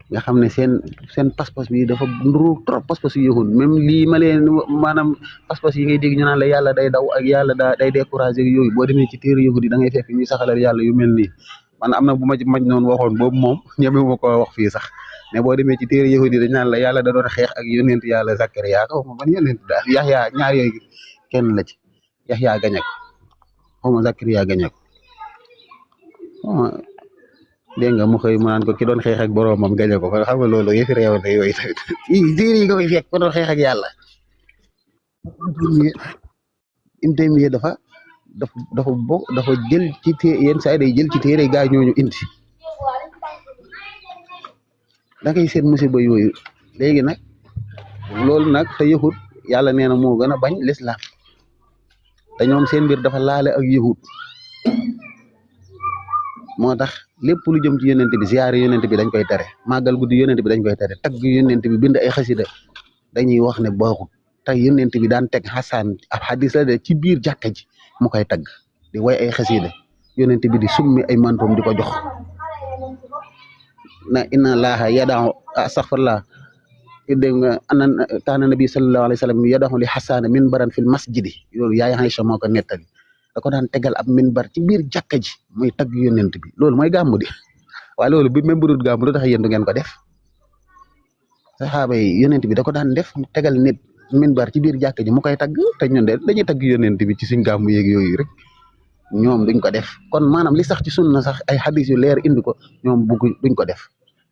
nga xam ne seen pas-pas bi dafa nduru trop pas-pas yu yahud même lii ma leen maanaam pas-pas yi ngay dégg ñu naan la yàlla day daw ak yàlla day découragé yooyu boo demee ci téere yahud yi da ngay fekk ñuy saxalal yàlla yu mel nii man am na bu ma ci maj noonu waxoon boobu moom ñeme ma ko wax fii sax mais boo demee ci téere yahud yi dañ naan la yàlla da doon xeex ak yonent yàlla Zakariya xaw ma ban yonent daal Yaxya ñaar yooyu kenn la ci Yaxya gañe ko xaw ma Zakariya gañe ko dégg nga mu xëy mu naan ko ki doon xeex ak boroomam gañe ko xam nga loolu yëfi réew na yooyu tamit téere yi nga koy fekk ko doon xeex ak yàlla Ibn dafa jël ci yenn saa yi day jël ci téere gaa ñooñu indi da ngay seen musiba yooyu léegi nag loolu nag te yahud yàlla nee na moo gën a bañ l'islam te ñoom seen mbir dafa laale ak yahud moo tax lépp lu jëm ci yonent bi ziyaare yonent bi dañ koy tere màggal guddi yonent bi dañ koy tere tagg yonent bi bind ay xasida dañuy wax ne baaxul te yonent bi daan teg xasaan ab xadis la de ci biir jàkka ji mu koy tagg di way ay xasida yonent bi di summi ay mantoom di ko jox na inna laaha yadaahu astaghfirullah dégg nga ana kaana nabi sallallahu alayhi wa sallam yadaahu li xasaana minbaran fil masjidi loolu yaay Aïcha moo ko nettali da ko daan tegal ab minbar ci biir jàkka ji muy tagg yonent bi loolu mooy gàmmu di waaye loolu bi même bu dul gàmmu lu tax yéen du ngeen ko def saxaaba yi yonent bi da ko daan def tegal nit minbar ci biir jàkka ji mu koy tagg te ñun de dañuy tagg yonent bi ci suñ gàmmu yeeg yooyu rek ñoom duñ ko def kon maanaam li sax ci sunna sax ay xadis yu leer indi ko ñoom duñ ko def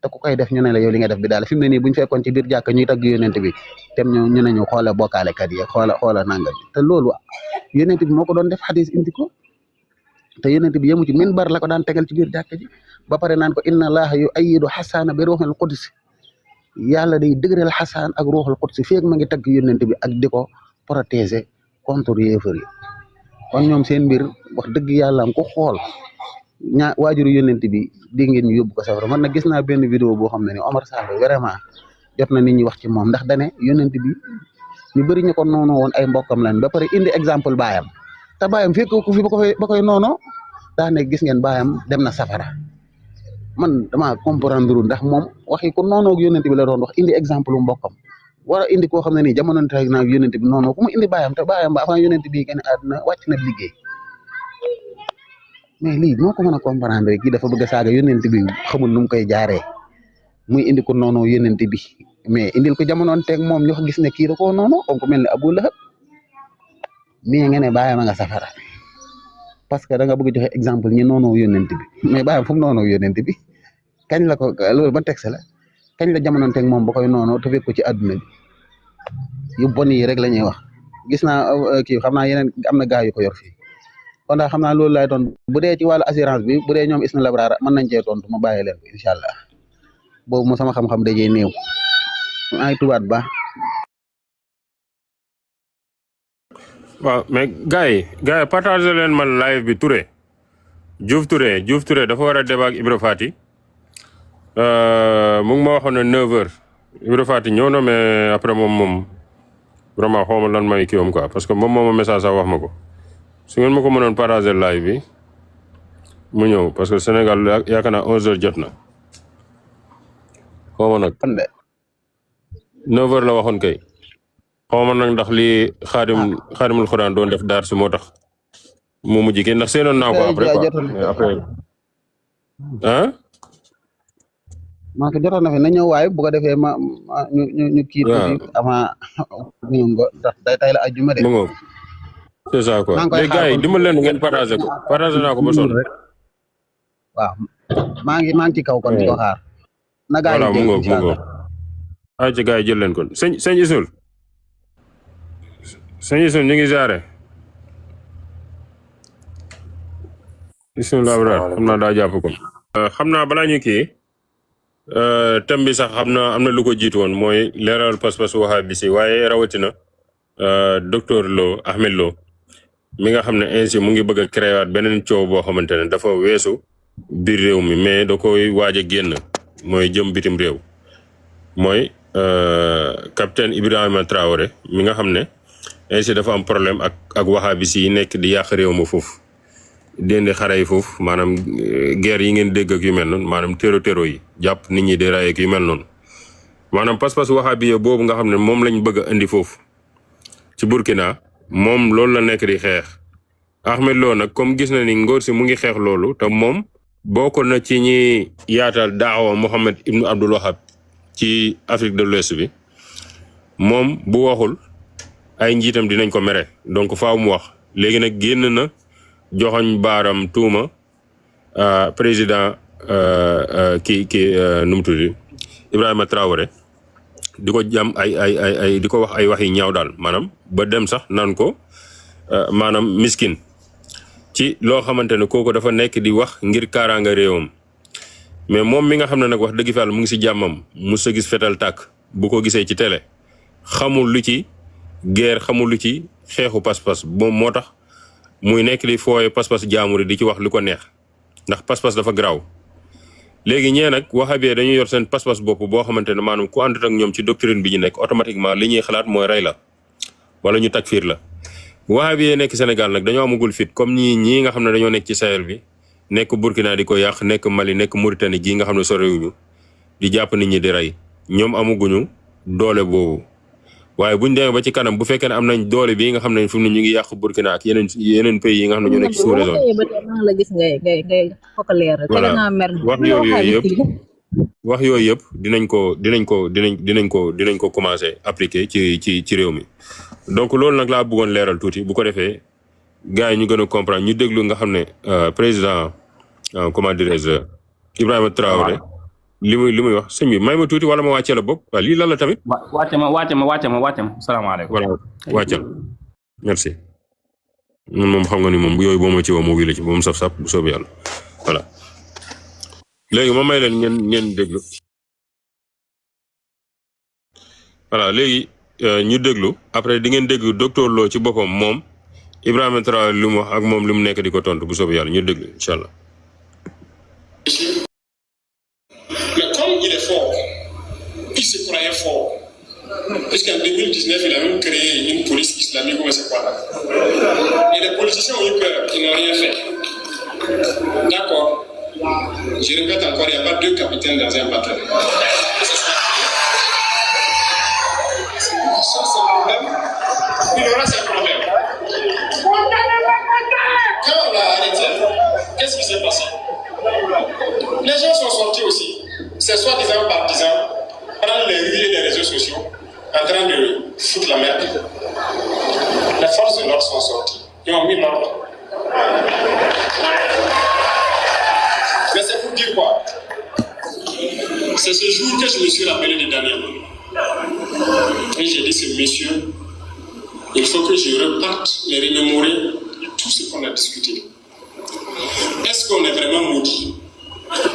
te ku koy def ñu ne la yow li nga def bi daal fi mu ne nii buñ fekkoon ci biir jàkka ñuy tagg yonent bi tem ñu ne ñu xoola bokkaalekat yi xoola nangam te loolu yonent bi moo ko doon def xadis indi ko te yonent bi yemu ci minbar la ko daan tegal ci biir jàkka ji ba pare naan ko inna allaha yu ayidu xasaana bi ruuxul qudsi yàlla day dëgëral xasaan ak ruuxul qudsi feeg ma ngi tagg yonent bi ak di ko protéger contre yéefar yi kon ñoom seen mbir wax dëgg yàlla am ko xool waajuru yonent bi di ngeen ñu yóbbu ko safara man nag gis naa benn vidéo boo xam ne ni Omar Sall vraiment jot na nit ñi wax ci moom ndax dane yonent bi ñu bëri ñu ko noonu woon ay mbokkam lañ ba pare indi exemple baayam te baayam fekk ko fi ba koy noonu daa ne gis ngeen baayam dem na safara man dama comprendre ndax moom waxi ko noonu ak yonent bi la doon wax indi exemple mbokkam war a indi koo xam ne nii jamono tey naa yonent bi noonu ku mu indi baayam te baayam ba avant yonent bi gën a àdduna wàcc na liggéey mais lii moo ko mën a comprendre kii dafa bëgg a saaga yonent bi xamul nu mu koy jaaree muy indi ko noonu yonent bi mais indil ko jamonoon teeg moom ñu gis ne kii da koo noonu comme ku mel ne Abu Lahab mais nga ne baayam a nga safara parce que da nga bëgg joxe exemple ñi noonu yonent bi mais baayam fu mu noonu yonent bi kañ la ko loolu ba texte la kañ la jamonoon teeg moom ba koy noonu te fekk ko ci àdduna bi yu bon yi rek la ñuy wax gis naa kii xam naa yeneen am na gaa yu ko yor fii kon daal xam naa loolu laay doon bu dee ci wàllu assurance bi bu dee ñoom Isna Labraar mën nañ cee tontu ma bàyyi leen ko incha allah boobu mo sama xam-xam dajee néew maa ngi tubaat ba. waaw mais gars yi partagé leen man live bi Diouf Touré dafa war a débat ak Ibra Fati mu ngi ma waxoon ne 9h Ibra Fati ñëw na mais après moom vraiment xaw ma lan may kii am quoi parce que moom moo ma message sax wax ma ko su ngeen ma ko mënoon partager live bi mu ñëw parce que Sénégal yaakaar naa 11h jot na xaw ma nag 9h la waxoon kay xaw ma nag ndax lii xaadimul xuraan doon def daar si moo tax mu mujj kii ndax seenoon naa ko après quoi après ah. maa ko jotoon na fi na ñëw waaye bu ko defee ñu kii tuuti avant ñu ngo ndax day tay la ajjuma de. c'est ça quoi léegi gars yi dimbal leen ngeen partagé ko partagé naa ko ba sonn. waaw maa ngi ci kaw kon di ko xaar. na gaa yi voilà mu ngoog ay ci gars yi jël leen kon sëñ Isul ñu ngi jaare Isul Labraar xam naa daa jàpp ko xam naa balaa ñu kii thème bi sax am na lu ko jiitu woon mooy leeral pas-pas wahabi si waaye rawatina docteur Ahmed Lo mi nga xam ne ainsi mu ngi bëgg a créer waat beneen coow boo xamante ne dafa weesu biir réew mi mais da koy waaj a génn mooy jëm bitim réew mooy capitaine Ibrahima Traoré mi nga xam ne ainsi dafa am problème ak wahabi si yi nekk di yàq réew ma foofu déndi xare yi foofu maanaam guerre yi ngeen dégg ak yu mel noonu maanaam téro yi jàpp nit ñi di ray ak yu mel noonu maanaam pas-pas wahabi boobu nga xam ne moom lañ bëgg a indi foofu ci Burkina moom loolu la nekk di xeex Ahmed Lo nag comme gis na ni ngóor si mu ngi xeex loolu te moom bokk na ci ñi yaatal daawa Mohamed Ibn Abdul Wahab ci Afrique de l'Ouest bi moom bu waxul ay njiitam dinañ ko mere donc faaw mu wax léegi nag génn na joxoñ baaram tuuma président nu mu tudd Ibrahima Traoré di ko jam ay di ko wax ay wax yi ñaaw daal maanaam ba dem sax naan ko maanaam miskin ci loo xamante ne kooku dafa nekk di wax ngir kaaraanga réewam mais moom mi nga xam ne nag wax dëgg fa mu ngi si jàmmam mu sa gis fetal tàkk bu ko gisee ci télé xamul lu ci guerre xamul lu ci xeexu pas-pas moom moo tax muy nekk di fooye pas-pas jaamuri di ci wax lu ko neex ndax pas-pas dafa garaaw léegi ñee nag wahabiyé dañuy yor seen pas-pas bopp boo xamante ne maanaam ku àndut ak ñoom ci doctrine bi ñu nekk automatiquement li ñuy xalaat mooy rey la wala ñu takfiir la wahabiyé nekk Sénégal nag dañoo amagul fit comme ñii nga xam ne dañoo nekk ci Sahel bi nekk Burkina di ko yàq nekk Mali nekk Mauritanie gii nga xam ne sorewuñu di jàpp nit ñi di rey ñoom amaguñu doole boobu waaye buñ demee ba ci kanam bu fekkee ne am nañ doole bii nga xam ne fi mu ne ñu ngi yàq Burkina ak yeneen pays yi nga xam ne ñoo nekk ci sous-région la gis ngay fokk leer rek voilà nga mer wax yooyu yëpp dinañ ko commencer appliquer ci réew mi donc loolu nag laa bëggoon leeral tuuti bu ko defee gars yi ñu gën a comprendre ñu déglu nga xam ne président comment dirais-je Ibrahima Traoré li muy wax sëñ bi may ma tuuti wala ma wàccee la bopp waaw lii lan la tamit. wàcce ma salaamaaleykum. voilà wàccal merci. moom xam nga ni moom yooyu boo ma ci woo moo wii la ci ba mu saf-saf bu soobee yàlla voilà. léegi ma may leen ngeen déglu voilà léegi ñu déglu après di ngeen déglu docteur Lo ci boppam moom Ibrahima Traoré li mu wax ak moom li mu nekk di ko tontu bu soobee yàlla ñu déglu incha allah. Mais comme il est fort, il se croyait fort. Puisqu'en 2019, il a même créé une police islamique, ou c'est quoi là. Et les politiciens ont eu peur, ils n'ont rien fait. D'accord. Je répète encore, il n'y a pas deux capitaines dans un bateau. Ça, c'est le problème. Il aura ses problèmes. Quand on l'a arrêté, qu'est-ce qui s'est passé? Les gens sont sortis aussi. C'est soi-disant partisans, prendre les rues et les réseaux sociaux, en train de foutre la merde. Les forces de l'ordre sont sorties. Ils ont mis l'ordre. Mais c'est pour dire quoi? C'est ce jour que je me suis rappelé de Daniel. Et j'ai dit, ce monsieur, il faut que je reparte et remémorer tout ce qu'on a discuté. Est-ce qu'on est vraiment maudit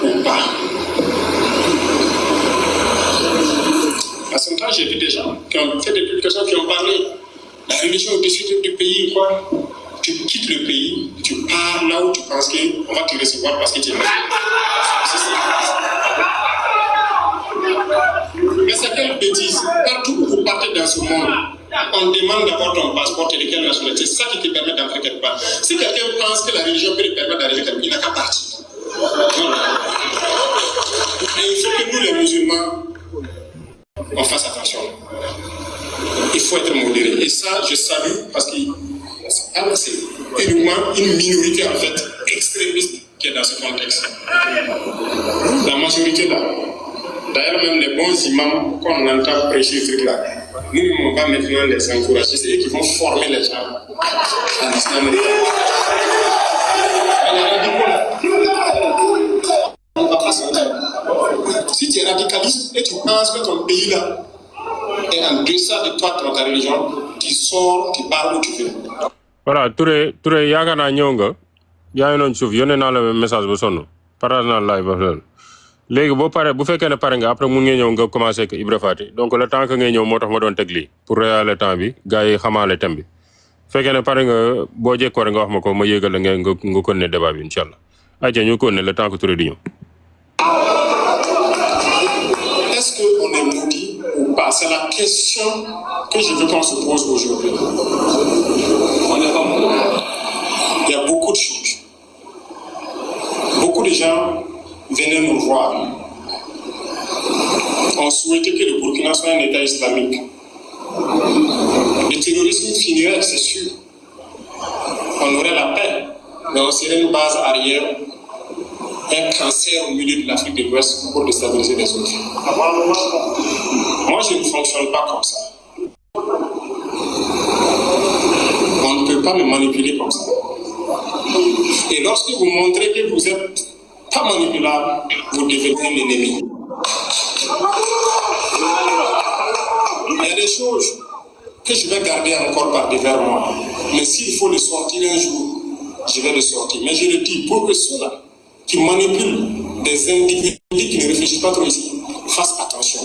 ou pas? Parce que quand j'ai vu des gens qui ont fait des publications, qui ont parlé la religion au-dessus du pays, quoi. Tu quittes le pays, tu pars là où tu penses qu'on va te recevoir parce que tu es là. Mais c'est quelle bêtise. Partout où vous partez dans ce monde, on demande d'abord ton passeport et de quelle nationalité. C'est ça qui te permet d'entrer quelque part. Si quelqu'un pense que la religion peut lui permettre d'arriver quelque part, il n'a qu'à partir. Et il faut que nous, les musulmans, on fasse attention. Il faut être modéré. Et ça, je salue parce que c'est uniquement une minorité, en fait, extrémiste qui est dans ce contexte. La majorité là. D'ailleurs, même les bons imams, quand on entend prêcher ce truc-là, nous ne pouvons pas maintenant les encourager. C'est eux qui vont former les gens à l'islam. On ne va pas sortir. Si tu es radicaliste et tu penses que ton pays là est en deçà de toi, de ta religion, tu sors, tu parles où tu veux. Voilà, Touré yaakaar naa ñëw nga yaa ngi noonu suuf yónnee naa la message bu sonn partage naa live ba loolu léegi boo paree bu fekkee ne pare nga après mun ngeen ñëw nga commencé ak Ibra Fati donc le temps que ngay ñëw moo tax ma doon teg lii pour réyaale temps bi gars yi xamaale thème bi fekkee ne pare nga boo jekkoo rek nga wax ma ko ma yéegal la nga continuer débat bi incha allah ayca ñu continuer le temps que Touré di ñëw. Est-ce qu'on est maudit ou pas? C'est la question que je veux qu'on se pose aujourd'hui. On est pas maudit. Il y a beaucoup de choses. Beaucoup de gens venaient nous voir. On souhaitait que le Burkina soit un État islamique. Le terrorisme finirait, c'est sûr. On aurait la paix, mais on serait une base arrière, un cancer au milieu de l'Afrique de l'Ouest pour déstabiliser les autres. Moi, je ne fonctionne pas comme ça. On ne peut pas me manipuler comme ça. Et lorsque vous montrez que vous n'êtes pas manipulable, vous devenez un ennemi. Il y a des choses que je vais garder encore par devers moi. Mais s'il faut le sortir un jour, je vais le sortir. Mais je le dis pour que ceux-là qui manipulent des individus qui ne réfléchissent pas trop ici fassent attention.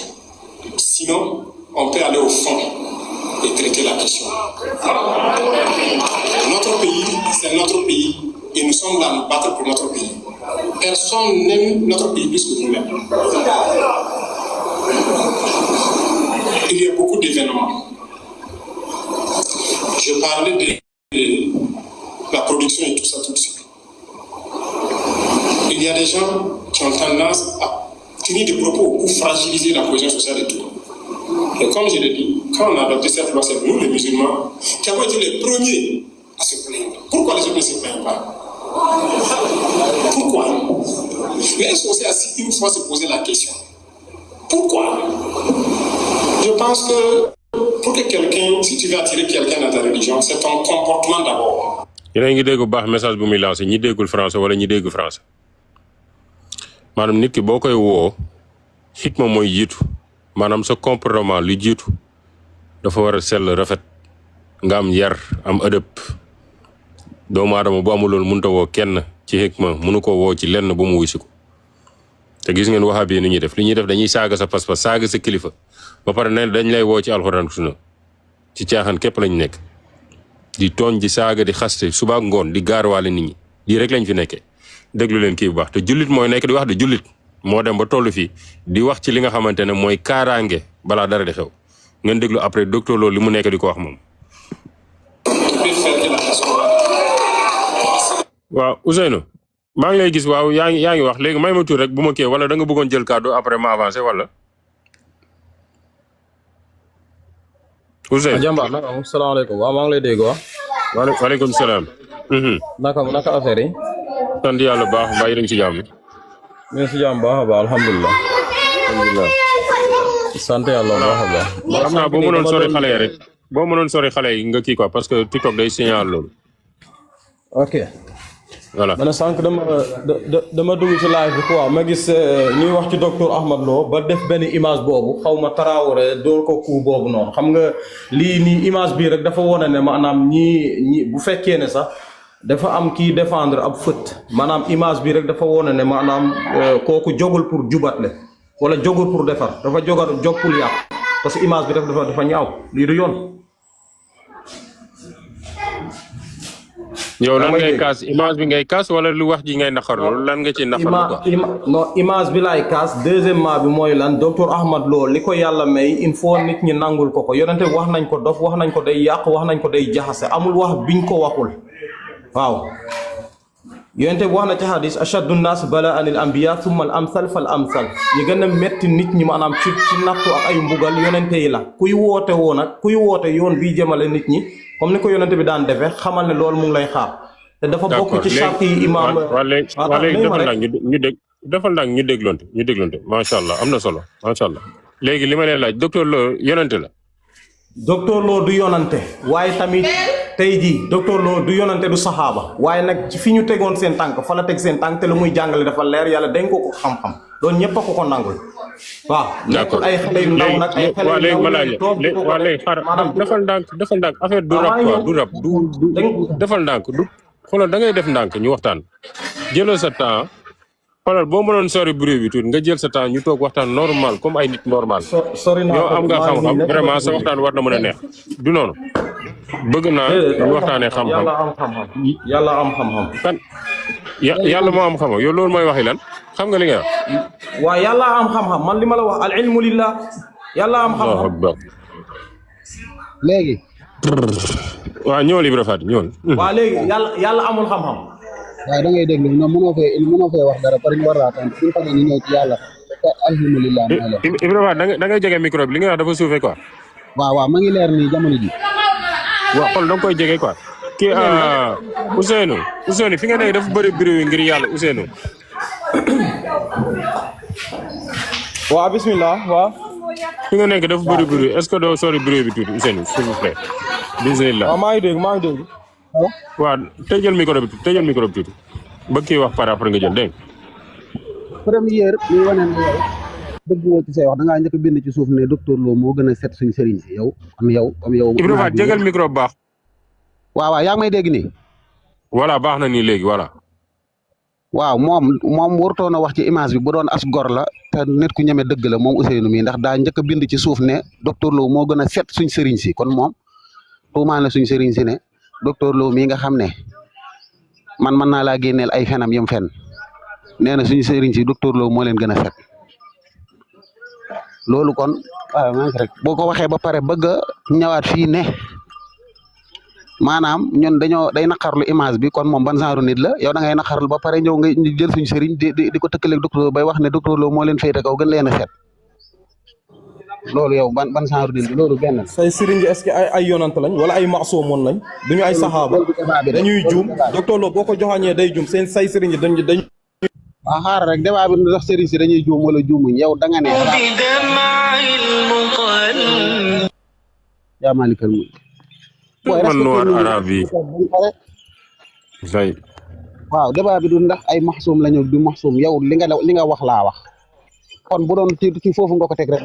Sinon, on peut aller au fond et traiter la question. Notre pays, c'est notre pays. Et nous sommes là à nous battre pour notre pays. Personne n'aime notre pays plus que nous-mêmes. Il y a beaucoup d'événements. Je parlais de la production et tout ça tout de suite. Il y a des gens qui ont tendance à tenir des propos pour fragiliser la cohésion sociale et tout. Et comme je l'ai dit, quand on a adopté cette loi, c'est nous les musulmans qui avons été les premiers à se plaindre. Pourquoi les autres ne se plaignent pas? Pourquoi? Mais est-ce qu'on s'est assis une fois se poser la question? Pourquoi? Je pense que pour que quelqu'un, si tu veux attirer quelqu'un dans ta religion, c'est ton comportement d'abord. yéen a ngi dégg bu baax message bu muy lancé ñi déggul français wala ñi dégg français maanaam nit ki boo koy woo xikma mooy jiitu maanaam sa comportement lu jiitu dafa war a sell rafet nga am yar am ëdëb doomu aadama bu amul loolu mënut a woo kenn ci xikma mënu ko woo ci lenn ba mu wuy si ko te gis ngeen waxa bi ni ñuy def li ñuy def dañuy saaga sa pas-pas saaga sa kilifa ba pare ne dañ lay woo ci alxuraan sunna ci caaxaan képp lañ nekk di tooñ di saaga di xaste suba ak ngoon di gaarwaale nit ñi lii rek lañ fi nekkee déglu leen kii bu baax te jullit mooy nekk di wax de jullit moo dem ba toll fii di wax ci li nga xamante ne mooy kaaraange balaa dara di xew ngeen déglu après docteur loolu li mu nekk di ko wax moom. waaw Ousseynou maa ngi lay gis waaw yaa ngi wax léegi may ma tuur rek bu ma kii wala da nga bëggoon jël kàddu après ma avancé wala. Ousseynou jàmbaar naka am salaamaaleykum waaw maa ngi lay dégg waaw. waaleykum salaam. naka affaire yi. sant yàlla baax mbaa yéen a ngi ci jàmm. ñu ngi si jàmm baax a baax alhamdulilah. alhamdulilah. sant yàlla baax a baax. xam naa boo mënoon sori xale yi rek boo mënoon sori xale yi nga kii quoi parce que TikTok day signal loolu. ok. voilà ma ne sànq dama dugg ci live bi quoi ma gis ñuy wax ci docteur Ahmad Lo ba def benn image boobu xaw ma Traoré door ko coup boobu noonu xam nga lii nii image bii rek dafa wone ne maanaam ñi bu fekkee ne sax dafa am kii défendre ab fët maanaam image bi rek dafa wone ne maanaam kooku jogul pour jubatle wala jogul pour defar dafa jog pour yàq parce que image bi dafa ñaaw lii du yoon. yow lan ngay kaas image bi ngay kaas wala lu wax ji ngay naqar loolu lan nga ci naqar non image bi laay kaas deuxièmement bi mooy lan docteur Ahmad Lo li ko yàlla may il faut nit ñi nangul ko yonente wax nañ ko dof wax nañ ko day yàq wax nañ ko day jaxase amul wax biñ ko waxul waaw yonente wax na ci hadis ashaddu nnaas bala'an al anbiya thumma al amsal fal amsal ñi gën a metti nit ñi maanaam ci nattu ak ay mbugal yonente yi la kuy woote woo nag kuy woote yoon bii jëmale nit ñi comme ni ko yonente bi daan defee xamal ne loolu mu ngi lay xaar te dafa bokk ci charte yi imaam léegi defal ndànk ñu dégloonte macha allah am na solo macha allah léegi li ma leen laaj docteur Lo yonente la docteur Lo du yonante waaye tamit tey jii docteur Lo du yonante du saxaaba waaye nag ci fi ñu tegoon seen tànk fa la teg seen tànk te lu muy jàngale dafa leer yàlla dañ ko xam-xam loolu ñëpp a ko nangul waaw. d'accord ay xale yu ndaw nag ay xale yu ndaw léegi ma laaj la léegi xaaral defal ndànk affaire du rab quoi du rab du defal ndànk du xoolal da ngay def ndànk ñu waxtaan jëlal sa temps xoolal boo mënoon sori bruit bi tuuti nga jël sa temps ñu toog waxtaan normal comme ay nit normal yow am nga xam-xam vraiment sa waxtaan war na mën a neex du noonu bëgg naa ñu waxtaanee xam-xam yàlla am xam-xam kan yàlla moo am xam-xam yow loolu mooy waxi lan xam nga li nga wax waaw yàlla am xam-xam man li ma la wax al ilmu lillah yàlla am xam-xam léegi waaw ñëwal Ibra Faty ñëwal waaw léegi yàlla amul xam-xam waaw da ngay déglu non mënoo fee wax dara par ñu war laa tontu suñu paree ñu ñëw ci yàlla alhamdulilah Ibra Faty da ngay jege micro bi li nga wax dafa suufee quoi waaw ma ngi leer nii jamono ji waaw xool da nga koy jege quoi kii Ousseynou fi nga nekk dafa bëri bruit ngir yàlla Ousseynou waaw bismillah waaw fi nga nekk dafa bëri bruit est-ce que doo sori bruit bi tuuti Ousseynou s'il vous plaît bismillah waaw maa ngi dégg waaw tëjal micro bi tuuti ba kii wax par après nga jël dégg première li wane ne yow dëgg woo ci say wax da ngaa njëkk a bind ci suuf ne docteur Lo moo gën a set suñu sëriñ si yow comme yow Ibra Faty jégal micro bu baax waaw yaa ngi may dégg nii voilà baax na nii léegi voilà waaw moom warutoon a wax ci image bi bu doon as gor la te nit ku ñeme dëgg la moom Ousseynou mi ndax daa njëkk a bind ci suuf ne docteur Lo moo gën a set suñ sëriñ si kon moom tuumaan la suñ sëriñ si ne docteur Lo mii nga xam ne man mën naa laa génneel ay fenam yëm fen nee na suñu sëriñ si docteur Lo moo leen gën a set loolu kon waaw maa ngi rek boo ko waxee ba pare bëgg a ñëwaat fii ne maanaam ñun day naqarlu image bi kon moom ban genre nit la yow da ngay naqarlu ba pare ñëw nga jël suñu sëriñ di ko tëkkaleeg docteur bay wax ne docteur Lo moo leen féete kaw gën leen a set loolu yow ban genre dindi loolu benn la. say sëriñ est-ce que ay yonant lañ wala ay maxsuumoon lañ duñu ay saxaaba dañuy juum docteur Lo boo ko joxañee day juum seen say sëriñ dañ waaw xaaral rek débat bi ndax sëriñ si dañuy juum wala juumuñ yow da nga ne yaa maalikal mulk man noir arabe yi say waaw débat bi du ndax ay maxsuum lañu du maxsuum yow li nga wax laa wax kon bu doon ci foofu nga ko teg rek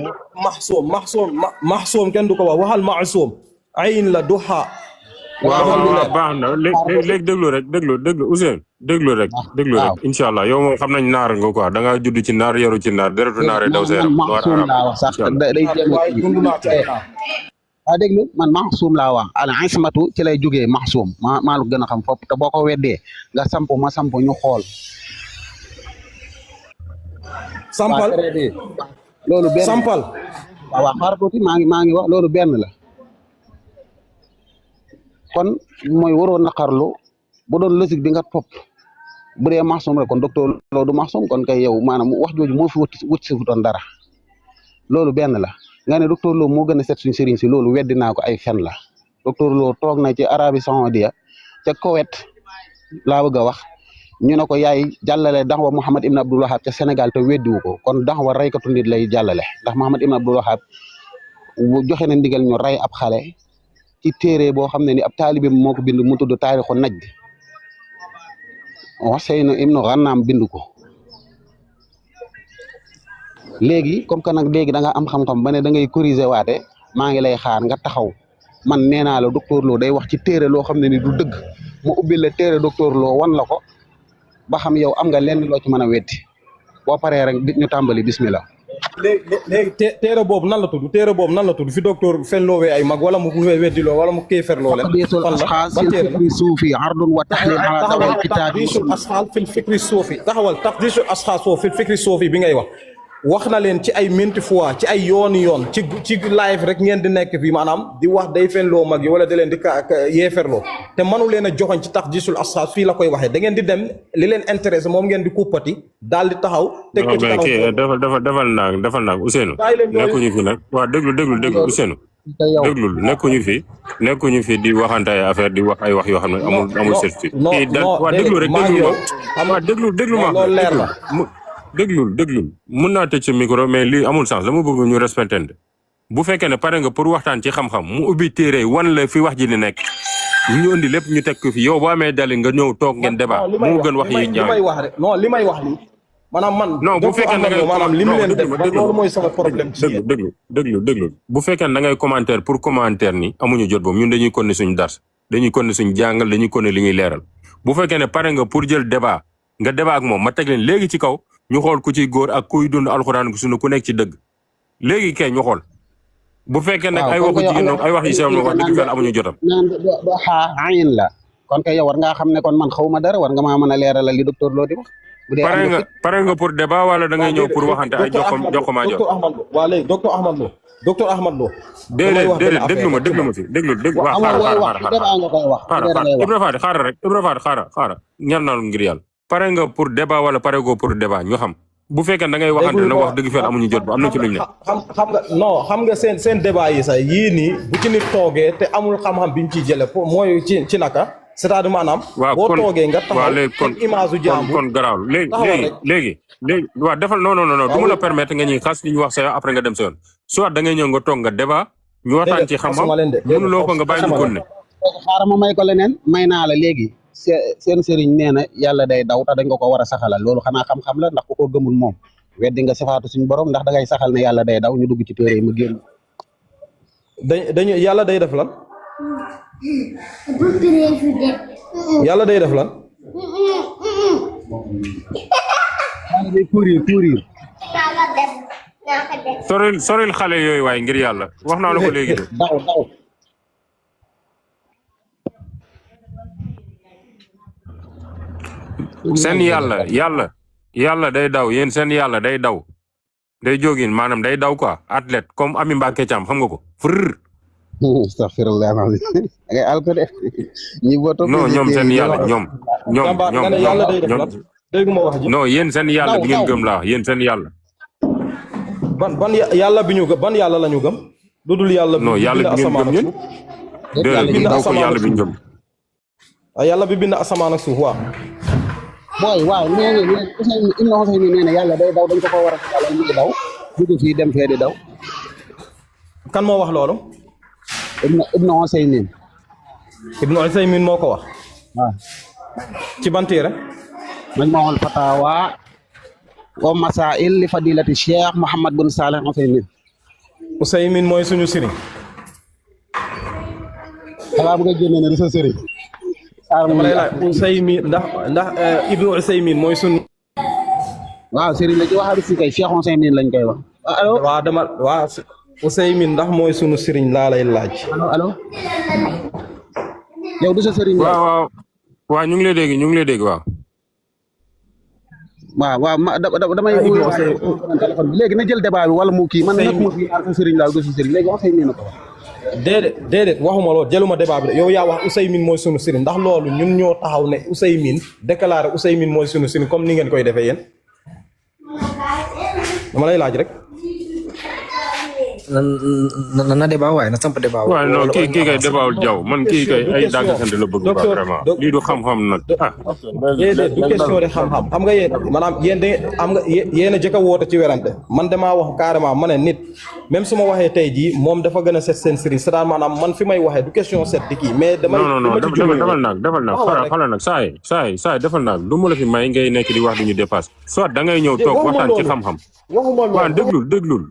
maxsuum kenn du ko wax waxal maxsuum ayin la duha waaw baax na léegi déglu rek déglu Ousseyn déglu rek incha allah yow moom xam nañ naar nga quoi da ngaa judd ci naar yaru ci naar deretu naare daw sa yaram maxsuum laa wax sax day déglu man maxsuum laa wax al ismatu ci lay jógee maxsuum maa lu gën a xam fopp te boo ko weddee nga samp ma samp ñu xool sampal loolu benn sampal waaw xaaral tuuti maa ngi wax loolu benn la kon mooy waroo naqarlu bu doon logique bi nga topp bu dee maxsuum rek kon docteur Lo du maxsuum kon kay yow maanaam wax jooju moo fi wut si doon dara loolu benn la nga ne docteur Lo moo gën a set suñu sëriñ si loolu weddi naa ko ay fen la docteur Lo toog na ci Arabie Saoudite ca Koweït laa bëgg a wax ñu ne ko yaay jàllale daxwa Mouhamed Ibn Abdul Wahab ca Sénégal te weddiwu ko kon daxwa raykatu nit lay jàllale ndax Mouhamed Ibn Abdul Wahab joxe na ndigal ñu rey ab xale ci téere boo xam ne ni ab taalibe moo ko bind mu tudd taarixu Najd Useynu ibnu Ghannaam bind ko léegi comme que nag léegi da nga am xam-xam ba ne da ngay corriger waate maa ngi lay xaar nga taxaw man nee naa la docteur Lo day wax ci téere loo xam ne ni du dëgg mu ubbil la téere docteur Lo wan la ko ba xam yow am nga lenn loo ci mën a wetti boo paree rek ñu tàmbali bismillah. léegi téere boobu nan la tudd fi docteur fen loowee ay mag wala mu weddiloo wala mu kéeferloo leen fikri suufi ardun wa tahlil ala dawal kitaabi taqdisul asxaas fil fikri suufi taxawal taqdisul asxaas foofu fil fikri suufi bi ngay wax na leen ci ay minti fois ci ay yoon ci live rek ngeen di nekk fii maanaam di wax day fen loo mag yi wala da leen di yeeferloo te mënu leen a joxoñ ci taqdisul asxaas fii la koy waxee da ngeen di dem li leen intéressé moom ngeen di kuppati daal di taxaw teg ko ci kanam defal naag Ousseynou nekkuñu fi nag waaw déglu Ousseynou déglul nekkuñu fi di waxante ay affaire di wax ay wax yoo xam ne amul certitude waaw déglu rek déglu ma loolu leer la déglul mun naa tëj sa micro mais lii amul sens dama bëgg ñu respectante bu fekkee ne pare nga pour waxtaan ci xam-xam mu ubbi téere wan la fi wax ji ni nekk ñu indi lépp ñu teg ko fi yow boo amee dali nga ñëw toog ngeen débat moo gën wax yi ñaaw li may wax ni maanaam man non bu fekkee da ngay maanaam li mu leen def loolu mooy sama problème ci déglu bu fekkee da ngay commentaire pour commentaire ni amuñu jot boobu ñun dañuy konne suñu dars dañuy konne suñu jàngal dañuy konne li ñuy leeral bu fekkee ne pare nga pour jël débat nga débat ak moom ma teg leen léegi ci kaw ñu xool ku ci góor ak kuy dund alxuraan suñu ku nekk ci dëgg léegi kay ñu xool bu fekkee nag ay waxu jigéen ay wax yi sew na wax dëgg fa amuñu jotam do xaa ayin la kon kay yow war ngaa xam ne kon man xawma dara war nga maa mën a leeralal li docteur Lo di wax pare nga pour débat wala da ngay ñëw pour waxante ay jox ko maa jox waa léegi docteur Ahmad Lo déedéet déglu ma fi déglu waaw Ibra Faty xaaral ñaan naa ngir yàlla pare nga pour débat wala pare go pour débat ñu xam bu fekkee da ngay waxante na wax dëgg fa amuñu jot ba am na ci luñ ne xam nga seen débat yi sax yii nii bu ci nit toogee te amul xam-xam bi ñu ciy jële mooy ci naka c'est-à-dire maanaam boo toogee nga taxaw kon image u jàmbur kon garaaw léegi waaw defal non du ma la permettre nga ñuy xas li ñu wax sa après nga dem sa yoon soit da ngay ñëw nga toog nga débat ñu waxtaan ci xam-xam mënuloo ko nga bàyyi ñu kon ne xaaral ma may ko leneen may naa la léegi seen sëriñ nee na yàlla day daw te dañ ko war a saxalal loolu xanaa xam-xam la ndax ku ko gëmul moom weddi nga sifaatu suñu borom ndax da ngay saxal ne yàlla day daw ñu dugg ci téere yi mu génn dañu yàlla day def lan yàlla day def lan day courir soril xale yooyu waaye ngir yàlla wax naa la ko léegi de daw seen yàlla day daw yéen seen yàlla day daw day jógin maanaam day daw quoi athlète comme Ami Mbacké Thiam xam nga ko frr astaghfirullah ngay alko def ñi boto non ñoom seen yàlla ñoom dégguma wax ji non yéen seen yàlla bi ngeen gëm laa yéen seen yàlla ban yàlla bi ñu gëm ban yàlla la ñu gëm. lu dul yàlla bi non yàlla bi ngeen gëm ñun. déedéet bokk yàlla bi ñu gëm. yàlla bi bind asamaan ak suuf waaw. booy waaw nee na yàlla day daw dañ ko war a yàlla ñu ngi daw jóge fii dem fee di daw. kan moo wax loolu. Ibnu Usaymin. Ibnu Usaymin moo ko wax. waaw. ci ban téere. Majmuul Fatawa wa Masaa'il li fadilati Cheikh Mouhamed bin Salih Usaymin. Usaymin mooy suñu sëriñ. xanaa bëgg a génne ne du sa sëriñ. dama lay laaj Usaymin ndax Ibnu Usaymin mooy suñu. waaw sëriñ la ci waxaat si kay Cheikh Usaymin lañ koy wax. allo waaw Usaymin ndax mooy suñu sëriñ laa lay laaj. allo. yow du sa sëriñ. waaw ñu ngi lay dégg waaw. waaw damay téléphone bi léegi na jël débat bi wala mu kii man nag ma fi sa sëriñ laa du sa sëriñ léegi Usaymin na ko wax. déedéet waxuma loolu jëluma débat bi yow yaa wax Usaymin mooy sunu sëriñ ndax loolu ñun ñoo taxaw ne Usaymin déclaré Usaymin mooy sunu sëriñ comme ni ngeen koy defee yéen dama lay laaj rek. na débat waaye na samp débat. waaw non kii kay débatul jaww man kii kay ay dàggasante la bëgg ba vraiment lii du xam-xam nag déedéet du question de xam-xam xam nga yéen maanaam yéen da am nga yéen a jëkk a woote ci werante man damaa wax carrément ma ne nit même su ma waxee tey jii moom dafa gën a set seen sëriñ c'est-à-dire maanaam man fi may waxee du question set di kii mais damay non defal naag xala nag saa yi defal naag du ma la fi may ngay nekk di wax duñu dépasse soit da ngay ñëw toog waxtaan ci xam-xam waaw déglul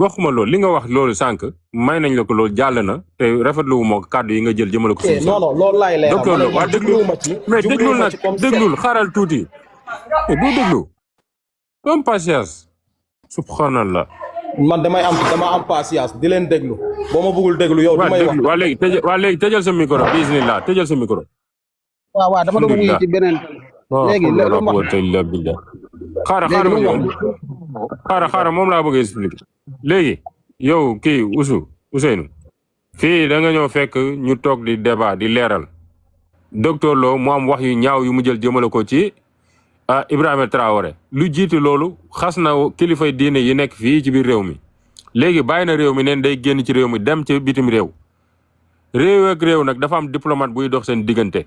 waxuma loolu li nga wax loolu sànq may nañ la ko loolu jàll na te rafetlu wu ma kàddu yi nga jël jëmale ko suñu non loolu laay leeral docteur Lo waa déglul nag déglul xaaral tuuti du déglu am patience subhanallah man dama am patience di leen déglu boo ma bëggul déglu yow du may wax waa léegi tëjal sa micro bismillah tëjal sa micro waaw dama doon wuyu ci beneen léegi xaaral moom laa bëgg a expliquer léegi yow kii Ousseynou fii da nga ñëw fekk ñu toog di débat di leeral docteur Lo mu am wax yu ñaaw yu mu jël jëmale ko ci Ibrahima Traoré lu jiitu loolu xas na kilifay diine yi nekk fii ci biir réew mi léegi bàyyi na réew mi neen day génn ci réew mi dem ci bitim réew ak réew nag dafa am diplomate buy dox seen diggante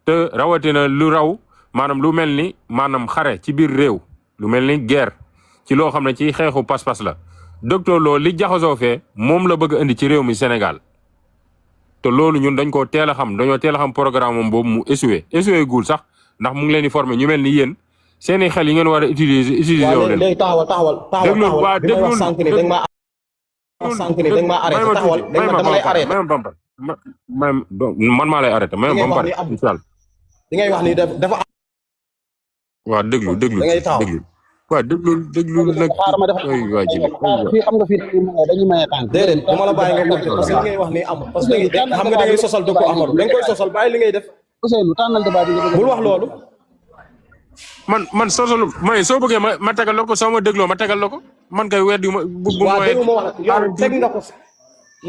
te rawatina lu raw maanaam lu mel ni maanaam xare ci biir réew lu mel ni guerre ci loo xam ne ci xeexu pas-pas la docteur Lo li jaxasoo fee moom la bëgg indi ci réew mi Sénégal te loolu ñun dañ koo teel a xam dañoo teel a xam programme moom boobu mu échoué gul sax ndax mu ngi leen di former ñu mel ni yéen seeni xel yi ngeen war a utiliser wu leen. léegi taxawal déglul sànq ni dañ maa arrêté taxawal dama lay arrêté man maa lay arrêté même ba mu pare incha allah li ngay wax ni dafa waaw déglu waaw déglu nag waa ji fii xam nga fii dañuy maye tànk déedéet dama la bàyyi nga continuer parce que li ngay wax ni am parce que xam nga da ngay sosal docteur Amadou da nga koy sosal bàyyi li ngay def Ousseynou tànnal débat bi bul wax loolu man sosalu may soo bëggee ma tegal la ko soo ma dégloo ma tegal la ko man kay weer yu ma bu mooy yow teg nga ko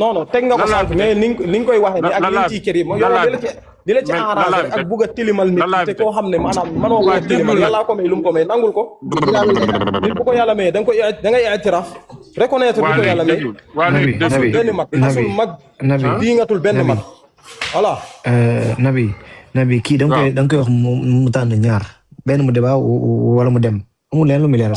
non teg nga ko sànq mais ni nga koy waxee ni ak liñ ciy kër yi mooy yow di la ci arrangé ak bugg a tilimal nit te koo xam ne maanaam mënoo ko tilimal yàllaa ko may lu mu ko may nangul ko nit bu ko yàlla may da ngay i'tiraaf reconnaître bu ko yàlla may benn mag asul mag diingatul benn mag voilà nabi kii da nga koy wax mu tànn ñaar benn mu débat wala mu dem amul leen lu mu leeral